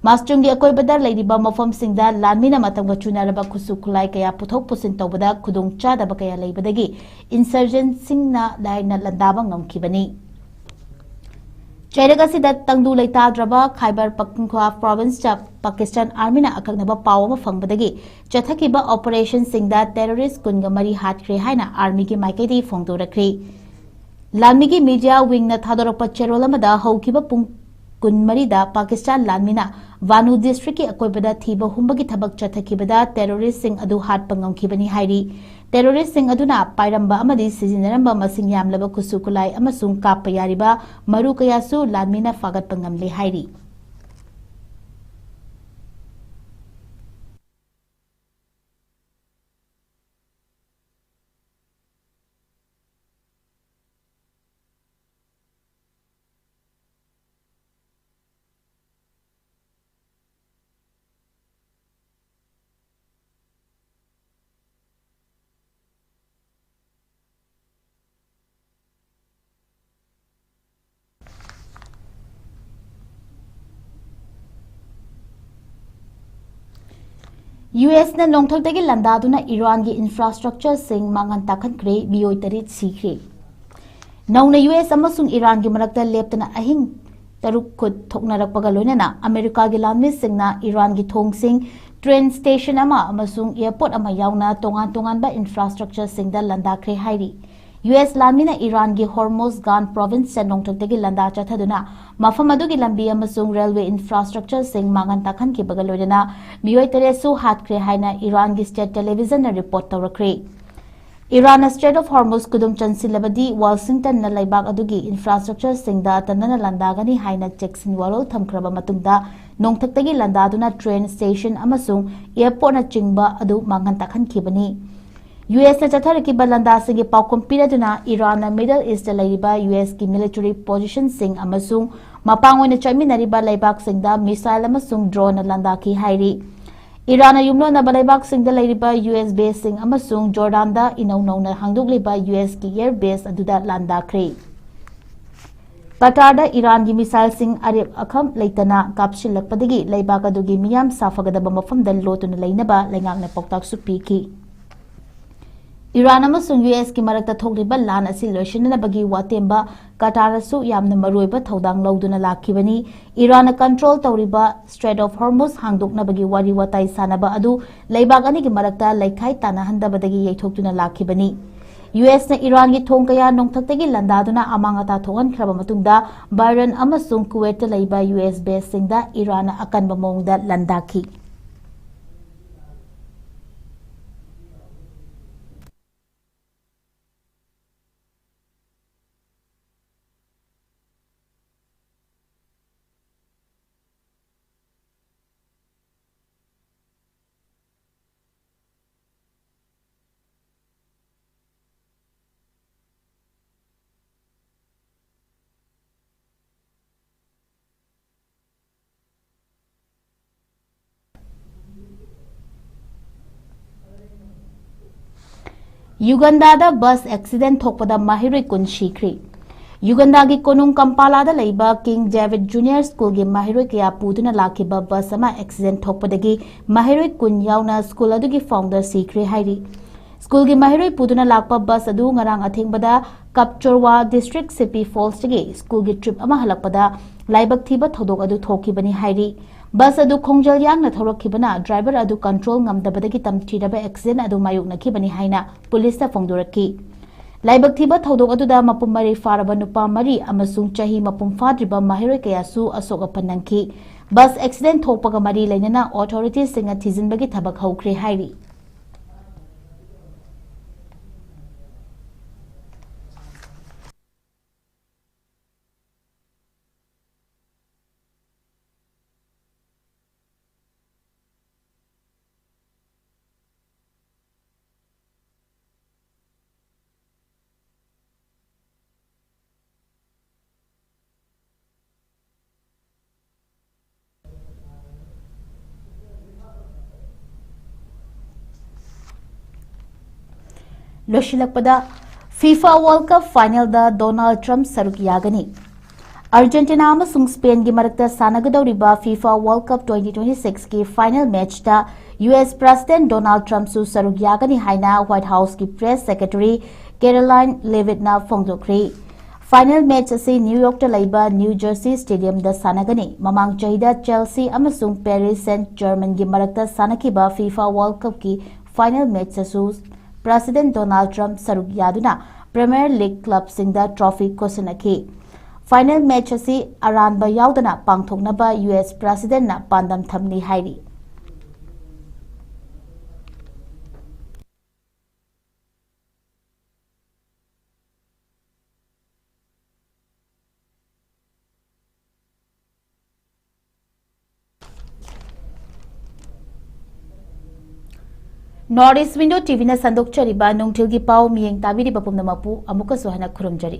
ꯃꯥꯁꯇꯨꯡꯒꯤ ꯑꯀꯣꯏꯕꯗ ꯂꯩꯔꯤꯕ ꯃꯐꯝꯁꯤꯡꯗ ꯂꯥꯟꯃꯤꯅ ꯃꯇꯝꯒ ꯆꯨꯅꯔꯕ ꯈꯨꯠꯁꯨ ꯈꯨꯠꯂꯥꯏ ꯀꯌꯥ ꯄꯨꯊꯣꯛ ꯄꯨꯁꯤꯟ ꯇꯧꯕꯗ ꯈꯨꯗꯣꯡꯆꯥꯗꯕ ꯀꯌꯥ ꯂꯩꯕꯗꯒꯤ ꯏꯟꯁꯔꯖꯦꯟꯁꯤꯡꯅ ꯂꯥꯏꯅ ꯂꯥꯟꯗꯥꯕ ꯉꯝꯈꯤꯕꯅꯤ꯫ ꯆꯩꯔꯛ ꯑꯁꯤꯗ ꯇꯪꯗꯨ ꯂꯩꯇꯥꯗ꯭ꯔꯕ ꯈꯥꯏꯕꯔ ꯄꯈꯇꯨꯟꯈ꯭ꯋꯥ ꯄ꯭ꯔꯣꯚꯤꯟꯁꯇ ꯄꯥꯀꯤꯁꯇꯥꯟ ꯑꯥꯔꯃꯤꯅ ꯑꯀꯛꯅꯕ ꯄꯥꯎ ꯑꯃ ꯐꯪꯕꯗꯒꯤ ꯆꯠꯊꯈꯤꯕ ꯑꯣꯄꯔꯦꯁꯟꯁꯤꯡꯗ ꯇꯦꯔꯣꯔꯤꯁ ꯀꯨꯟꯒ ꯃꯔꯤ ꯍꯥꯠꯈ꯭ꯔꯦ ꯍꯥꯏꯅ ꯑꯥꯔꯃꯤꯒꯤ ꯃꯥꯏꯀꯩꯗꯒꯤ ꯐꯣꯡꯗꯣꯔꯛꯈ꯭ꯔꯦ꯫ ꯂꯥꯟꯃꯤꯒꯤ ꯃꯤꯗꯤꯌꯥ ꯋꯤꯡꯅ ꯊꯥꯗꯣꯔꯛꯄ ꯆꯦꯔꯣꯜ ꯑꯃꯗ ꯍꯧꯈꯤꯕ ꯄꯨꯡ ꯀꯨꯟꯃꯔꯤꯗ ꯄꯥꯀꯤꯁꯇꯥꯟ ꯂꯥꯟꯃꯤꯅ ꯚꯥꯅꯨ ꯗꯤꯁꯇ꯭ꯔꯤꯛꯀꯤ ꯑꯀꯣꯏꯕꯗ ꯊꯤꯕ ꯍꯨꯝꯕꯒꯤ ꯊꯕꯛ ꯆꯠꯊꯈꯤꯕꯗ ꯇꯦꯔꯣꯔꯤꯁꯁꯤꯡ ꯑꯗꯨ ꯍꯥꯠꯄ ꯉꯝꯈꯤꯕꯅꯤ ꯍꯥꯏꯔꯤ꯫ ꯇꯦꯔꯣꯔꯤꯁꯁꯤꯡ ꯑꯗꯨꯅ ꯄꯥꯏꯔꯝꯕ ꯑꯃꯗꯤ ꯁꯤꯖꯤꯟꯅꯔꯝꯕ ꯃꯁꯤꯡ ꯌꯥꯝꯂꯕ ꯈꯨꯠꯁꯨ ꯈꯨꯠꯂꯥꯏ ꯑꯃꯁꯨꯡ ꯀꯥꯞꯄ ꯌꯥꯔꯤꯕ ꯃꯔꯨ ꯀꯌꯥꯁꯨ ꯂꯥꯟꯃꯤꯅ ꯐꯥꯒꯠꯄ ꯉꯝꯂꯦ ꯍꯥꯏꯔꯤ꯫ ꯌꯨ ꯑꯦꯁꯅ ꯅꯣꯡꯊꯛꯇꯒꯤ ꯂꯥꯟꯗꯥꯗꯨꯅ ꯏꯔꯥꯟꯒꯤ ꯏꯟꯐ꯭ꯔꯥꯁ꯭ꯇ꯭ꯔꯛꯆꯔꯁꯤꯡ ꯃꯥꯡꯍꯟ ꯇꯥꯛꯍꯟꯈ꯭ꯔꯦ, ꯃꯤꯑꯣꯏ ꯇꯔꯦꯠ ꯁꯤꯈ꯭ꯔꯦ꯫ ꯅꯧꯅ ꯌꯨ ꯑꯦꯁ ꯑꯃꯁꯨꯡ ꯏꯔꯥꯟꯒꯤ ꯃꯔꯛꯇ ꯂꯦꯞꯇꯅ ꯑꯍꯤꯡ ꯇꯔꯨꯛ ꯈꯨꯠ ꯊꯣꯛꯅꯔꯛꯄꯒ ꯂꯣꯏꯅꯅ ꯑꯃꯦꯔꯤꯀꯥꯒꯤ ꯂꯥꯟꯃꯤꯁꯤꯡꯅ ꯏꯔꯥꯟꯒꯤ ꯊꯣꯡꯁꯤꯡ, ꯇ꯭ꯔꯦꯟ ꯁ꯭ꯇꯦꯁꯟ ꯑꯃ ꯑꯃꯁꯨꯡ ꯑꯦꯌꯔꯄꯣꯔꯠ ꯑꯃ ꯌꯥꯎꯅ ꯇꯣꯉꯥꯟ ꯇꯣꯉꯥꯟꯕ ꯏꯟꯐ꯭ꯔꯥꯁ꯭ꯇ꯭ꯔꯛꯆꯔꯁꯤꯡꯗ ꯂꯥꯟꯗꯥꯈ꯭ꯔꯦ ꯍꯥꯏꯔꯤ꯫ ꯌꯨ ꯑꯦꯁ ꯂꯥꯟꯃꯤꯅ ꯏꯔꯥꯟꯒꯤ ꯍꯣꯔꯃꯨꯖ ꯒꯥꯟ ꯄ꯭ꯔꯣꯚꯤꯟꯁꯇ ꯅꯣꯡꯊꯛꯇꯒꯤ ꯂꯥꯟꯗꯥ ꯆꯠꯊꯗꯨꯅ ꯃꯐꯝ ꯑꯗꯨꯒꯤ ꯂꯝꯕꯤ ꯑꯃꯁꯨꯡ ꯔꯦꯜꯋꯦ ꯏꯟꯐ꯭ꯔꯥꯁ꯭ꯇ꯭ꯔꯛꯆꯔꯁꯤꯡ ꯃꯥꯡꯍꯟ ꯇꯥꯛꯍꯟꯈꯤꯕꯒ ꯂꯣꯏꯅꯅ ꯃꯤꯑꯣꯏ ꯇꯔꯦꯠꯁꯨ ꯍꯥꯠꯈ꯭ꯔꯦ ꯍꯥꯏꯅ ꯏꯔꯥꯟꯒꯤ ꯁ꯭ꯇꯦꯠ ꯇꯦꯂꯤꯚꯤꯖꯟꯅ ꯔꯤꯄꯣꯔꯠ ꯇꯧꯔꯛꯈ꯭ꯔꯦ꯫ ꯏꯔꯥꯟꯅ ꯁ꯭ꯇ꯭ꯔꯦꯠ ꯑꯣꯐ ꯍꯣꯔꯃꯨꯖ ꯈꯨꯗꯨꯝ ꯆꯟꯁꯤꯜꯂꯕꯗꯤ ꯋꯥꯁꯤꯡꯇꯟꯅ ꯂꯩꯕꯥꯛ ꯑꯗꯨꯒꯤ ꯏꯟꯐ꯭ꯔꯥꯁ꯭ꯇ꯭ꯔꯛꯆꯔꯁꯤꯡꯗ ꯇꯟꯅꯅ ꯂꯥꯟꯗꯥꯒꯅꯤ ꯍꯥꯏꯅ ꯆꯦꯛꯁꯤꯟ ꯋꯥꯔꯣꯜ ꯊꯝꯈ꯭ꯔꯕ ꯃꯇꯨꯡꯗ ꯅꯣꯡꯊꯛꯇꯒꯤ ꯂꯥꯟꯗꯥꯗꯨꯅ ꯇ꯭ꯔꯦꯟ ꯁ꯭ꯇꯦꯁꯟ ꯑꯃꯁꯨꯡ ꯑꯦꯌꯔꯄꯣꯔꯠꯅꯆꯤꯡꯕ ꯑꯗꯨ ꯃꯥꯡꯍꯟ ꯇꯥꯛꯍꯟꯈꯤꯕꯅꯤ꯫ ꯌꯨ ꯑꯦꯁꯅ ꯆꯠꯊꯔꯛꯈꯤꯕ ꯂꯥꯟꯗꯥꯁꯤꯡꯒꯤ ꯄꯥꯎꯈꯨꯝ ꯄꯤꯔꯗꯨꯅ ꯏꯔꯥꯟꯅ ꯃꯤꯗꯜ ꯏꯁꯇ ꯂꯩꯔꯤꯕ ꯌꯨ ꯑꯦꯁꯀꯤ ꯃꯤꯂꯤꯇꯔꯤ ꯄꯣꯖꯤꯁꯟꯁꯤꯡ ꯑꯃꯁꯨꯡ ꯃꯄꯥꯡ ꯑꯣꯏꯅ ꯆꯠꯃꯤꯟꯅꯔꯤꯕ ꯂꯩꯕꯥꯛꯁꯤꯡꯗ ꯃꯤꯁꯥꯏꯜ ꯑꯃꯁꯨꯡ ꯗ꯭ꯔꯣꯟꯅ ꯂꯥꯟꯗꯥꯈꯤ ꯍꯥꯏꯔꯤ꯫ ꯏꯔꯥꯟꯅ ꯌꯨꯝꯂꯣꯟꯅꯕ ꯂꯩꯕꯥꯛꯁꯤꯡꯗ ꯂꯩꯔꯤꯕ ꯌꯨ ꯑꯦꯁ ꯕꯦꯁꯁꯤꯡ ꯑꯃꯁꯨꯡ ꯖꯣꯔꯗꯥꯟꯗ ꯏꯅꯧ ꯅꯧꯅ ꯍꯥꯡꯗꯣꯛꯂꯤꯕ ꯌꯨ ꯑꯦꯁꯀꯤ ꯑꯦꯌꯔ ꯕꯦꯁ ꯑꯗꯨꯗ ꯂꯥꯟꯗꯥꯈ꯭ꯔꯦ꯫ ꯀꯇꯥꯔꯗ ꯏꯔꯥꯟꯒꯤ ꯃꯤꯁꯥꯏꯜꯁꯤꯡ ꯑꯔꯦꯞ ꯑꯈꯝ ꯂꯩꯇꯅ ꯀꯥꯞꯁꯤꯜꯂꯛꯄꯗꯒꯤ ꯂꯩꯕꯥꯛ ꯑꯗꯨꯒꯤ ꯃꯤꯌꯥꯝ ꯁꯥꯐꯒꯗꯕ ꯃꯐꯝꯗ ꯂꯣꯠꯇꯨꯅ ꯂꯩꯅꯕ ꯂꯩꯉꯥꯛꯅ ꯄꯥꯎꯇꯥꯛꯁꯨ ꯄꯤꯈꯤ꯫ ꯏꯔꯥꯟ ꯑꯃꯁꯨꯡ ꯌꯨ ꯑꯦꯁꯀꯤ ꯃꯔꯛꯇ ꯊꯣꯛꯂꯤꯕ ꯂꯥꯟ ꯑꯁꯤ ꯂꯣꯏꯁꯤꯟꯅꯅꯕꯒꯤ ꯋꯥꯇꯦꯝꯕ ꯀꯇꯥꯔꯁꯨ ꯌꯥꯝꯅ ꯃꯔꯨꯑꯣꯏꯕ ꯊꯧꯗꯥꯡ ꯂꯧꯗꯨꯅ ꯂꯥꯛꯈꯤꯕꯅꯤ꯫ ꯏꯔꯥꯟꯅ ꯀꯟꯇ꯭ꯔꯣꯜ ꯇꯧꯔꯤꯕ ꯁ꯭ꯇ꯭ꯔꯦꯠ ꯑꯣꯐ ꯍꯣꯔꯃꯨꯖ ꯍꯥꯡꯗꯣꯛꯅꯕꯒꯤ ꯋꯥꯔꯤ ꯋꯥꯇꯥꯏ ꯁꯥꯟꯅꯕ ꯑꯗꯨ ꯂꯩꯕꯥꯛ ꯑꯅꯤꯒꯤ ꯃꯔꯛꯇ ꯂꯩꯈꯥꯏ ꯇꯥꯟꯅꯍꯟꯗꯕꯗꯒꯤ ꯌꯩꯊꯣꯛꯇꯨꯅ ꯂꯥꯛꯈꯤꯕꯅꯤ꯫ ꯌꯨ ꯑꯦꯁꯅ ꯏꯔꯥꯟꯒꯤ ꯊꯣꯡ ꯀꯌꯥ ꯅꯣꯡꯊꯛꯇꯒꯤ ꯂꯥꯟꯗꯥꯗꯨꯅ ꯑꯃꯥꯡ ꯑꯇꯥ ꯊꯣꯛꯍꯟꯈ꯭ꯔꯕ ꯃꯇꯨꯡꯗ ꯕꯍꯔꯦꯟ ꯑꯃꯁꯨꯡ ꯀꯨꯋꯦꯠꯇ ꯂꯩꯕ ꯌꯨ ꯑꯦꯁ ꯕꯦꯁꯁꯤꯡꯗ ꯏꯔꯥꯟꯅ ꯑꯀꯟꯕ ꯃꯑꯣꯡꯗ ꯂꯥꯟꯗꯥꯈꯤ꯫ ꯌꯨꯒꯟꯗꯥꯗ ꯕꯁ ꯑꯦꯛꯁꯤꯗꯦꯟ ꯊꯣꯛꯄꯗ ꯃꯍꯩꯔꯣꯏ ꯀꯨꯟ ꯁꯤꯈ꯭ꯔꯦ꯫ ꯌꯨꯒꯟꯗꯥꯒꯤ ꯀꯣꯅꯨꯡ ꯀꯝꯄꯥꯂꯥꯗ ꯂꯩꯕ ꯀꯤꯡ ꯗꯦꯕꯤꯗ ꯖꯨꯅꯤꯌꯔ ꯁ꯭ꯀꯨꯜꯒꯤ ꯃꯍꯩꯔꯣꯏ ꯀꯌꯥ ꯄꯨꯗꯨꯅ ꯂꯥꯛꯈꯤꯕ ꯕꯁ ꯑꯃ ꯑꯦꯛꯁꯤꯗꯦꯟꯠ ꯊꯣꯛꯄꯗꯒꯤ ꯃꯍꯩꯔꯣꯏ ꯀꯨꯟ ꯌꯥꯎꯅ ꯁ꯭ꯀꯨꯜ ꯑꯗꯨꯒꯤ ꯐꯥꯎꯟꯗꯔ ꯁꯤꯈ꯭ꯔꯦ ꯍꯥꯏꯔꯤ꯫ ꯁ꯭ꯀꯨꯜꯒꯤ ꯃꯍꯩꯔꯣꯏ ꯄꯨꯗꯨꯅ ꯂꯥꯛꯄ ꯕꯁ ꯑꯗꯨ ꯉꯔꯥꯡ ꯑꯊꯦꯡꯕꯗ ꯀꯞꯆꯣꯔꯋꯥ ꯗꯤꯁꯇ꯭ꯔꯤꯛ ꯁꯤꯄꯤ ꯐꯣꯜꯁꯇꯒꯤ ꯁ꯭ꯀꯨꯜꯒꯤ ꯇ꯭ꯔꯤꯞ ꯑꯃ ꯍꯜꯂꯛꯄꯗ ꯂꯥꯏꯕꯛ ꯊꯤꯕ ꯊꯧꯗꯣꯛ ꯑꯗꯨ ꯊꯣꯛꯈꯤꯕꯅꯤ ꯍꯥꯏꯔꯤ꯫ ꯕꯁ ꯑꯗꯨ ꯈꯣꯡꯖꯦꯜ ꯌꯥꯡꯅ ꯊꯧꯔꯛꯈꯤꯕꯅ ꯗ꯭ꯔꯥꯏꯚꯔ ꯑꯗꯨ ꯀꯟꯇ꯭ꯔꯣꯜ ꯉꯝꯗꯕꯗꯒꯤ ꯇꯝꯊꯤꯔꯕ ꯑꯦꯛꯁꯤꯗꯦꯟꯠ ꯑꯗꯨ ꯃꯥꯌꯣꯛꯅꯈꯤꯕꯅꯤ ꯍꯥꯏꯅ ꯄꯨꯂꯤꯁꯇ ꯐꯣꯡꯗꯣꯔꯛꯈꯤ꯫ ꯂꯥꯏꯕꯛ ꯊꯤꯕ ꯊꯧꯗꯣꯛ ꯑꯗꯨꯗ ꯃꯄꯨꯡ ꯃꯔꯩ ꯐꯥꯔꯕ ꯅꯨꯄꯥ ꯃꯔꯤ ꯑꯃꯁꯨꯡ ꯆꯍꯤ ꯃꯄꯨꯡ ꯐꯥꯗ꯭ꯔꯤꯕ ꯃꯍꯩꯔꯣꯏ ꯀꯌꯥꯁꯨ ꯑꯁꯣꯛ ꯑꯄꯟ ꯅꯪꯈꯤ꯫ ꯕꯁ ꯑꯦꯛꯁꯤꯗꯦꯟꯠ ꯊꯣꯛꯄꯒ ꯃꯔꯤ ꯂꯩꯅꯅ ꯑꯣꯊꯣꯔꯤꯇꯤꯁꯤꯡꯅ ꯊꯤꯖꯤꯟꯕꯒꯤ ꯊꯕꯛ ꯍꯧꯈ꯭ꯔꯦ ꯍꯥꯏꯔꯤ꯫ ꯂꯣꯏꯁꯤꯜꯂꯛꯄꯗ, ꯐꯤꯐꯥ ꯋꯥꯔꯜꯗ ꯀꯞ ꯐꯥꯏꯅꯦꯜꯗ ꯗꯣꯅꯥꯜꯗ ꯇ꯭ꯔꯝꯞ ꯁꯔꯨꯛ ꯌꯥꯒꯅꯤ꯫ ꯑꯥꯔꯖꯦꯟꯇꯤꯅꯥ ꯑꯃꯁꯨꯡ ꯁ꯭ꯄꯦꯟꯒꯤ ꯃꯔꯛꯇ ꯁꯥꯟꯅꯒꯗꯧꯔꯤꯕ FIFA World Cup twenty twenty-six ꯀꯤ ꯐꯥꯏꯅꯦꯜ ꯃꯦꯆꯇ ꯌꯨ ꯑꯦꯁ ꯄ꯭ꯔꯦꯁꯤꯗꯦꯟꯠ ꯗꯣꯅꯥꯜꯗ ꯇ꯭ꯔꯝꯞꯁꯨ ꯁꯔꯨꯛ ꯌꯥꯒꯅꯤ ꯍꯥꯏꯅ ꯋꯥꯏꯠ ꯍꯥꯎꯁꯀꯤ ꯄ꯭ꯔꯦꯁ ꯁꯦꯀ꯭ꯔꯦꯇꯔꯤ ꯀꯦꯔꯣꯂꯥꯏꯟ ꯂꯦꯚꯤꯠꯅ ꯐꯣꯡꯗꯣꯛꯈ꯭ꯔꯦ꯫ ꯐꯥꯏꯅꯦꯜ ꯃꯦꯆ ꯑꯁꯤ ꯅ꯭ꯌꯨ ꯌꯣꯔꯛꯇ ꯂꯩꯕ ꯅ꯭ꯌꯨ ꯖꯔꯁꯤ ꯁ꯭ꯇꯦꯗꯤꯌꯝꯗ ꯁꯥꯟꯅꯒꯅꯤ꯫ ꯃꯃꯥꯡ ꯆꯍꯤꯗ ꯆꯦꯜꯁꯤ ꯑꯃꯁꯨꯡ ꯄꯦꯔꯤꯁ ꯁꯦꯟꯠ ꯖꯔꯃꯟꯒꯤ ꯃꯔꯛꯇ ꯁꯥꯟꯅꯈꯤꯕ ꯐꯤꯐꯥ ꯋꯥꯔꯜꯗ ꯀꯞꯀꯤ ꯐꯥꯏꯅꯦꯜ ꯃꯦꯆꯇꯁꯨ ꯄ꯭ꯔꯦꯁꯤꯗꯦꯟꯠ ꯗꯣꯅꯥꯜꯗ ꯇ꯭ꯔꯝꯞ ꯁꯔꯨꯛ ꯌꯥꯗꯨꯅ ꯄ꯭ꯔꯤꯃꯤꯌꯔ ꯂꯤꯒ ꯀ꯭ꯂꯕꯁꯤꯡꯗ ꯇ꯭ꯔꯣꯐꯤ ꯈꯨꯠꯁꯤꯟꯅꯈꯤ꯫ ꯐꯥꯏꯅꯦꯜ ꯃꯦꯆ ꯑꯁꯤ ꯑꯔꯥꯟꯕ ꯌꯥꯎꯗꯅ ꯄꯥꯡꯊꯣꯛꯅꯕ ꯌꯨ ꯑꯦꯁ ꯄ꯭ꯔꯦꯁꯤꯗꯦꯟꯠꯅ ꯄꯥꯟꯗꯝ ꯊꯝꯂꯤ ꯍꯥꯏꯔꯤ꯫ North East Window ꯇꯤ ꯚꯤꯅ ꯁꯟꯗꯣꯛꯆꯔꯤꯕ ꯅꯨꯡꯊꯤꯜꯒꯤ ꯄꯥꯎ ꯃꯤꯠꯌꯦꯡ ꯇꯥꯕꯤꯔꯤꯕ ꯄꯨꯝꯅꯃꯛꯄꯨ ꯑꯃꯨꯛꯀꯁꯨ ꯍꯟꯅ ꯈꯨꯔꯨꯝꯖꯔꯤ꯫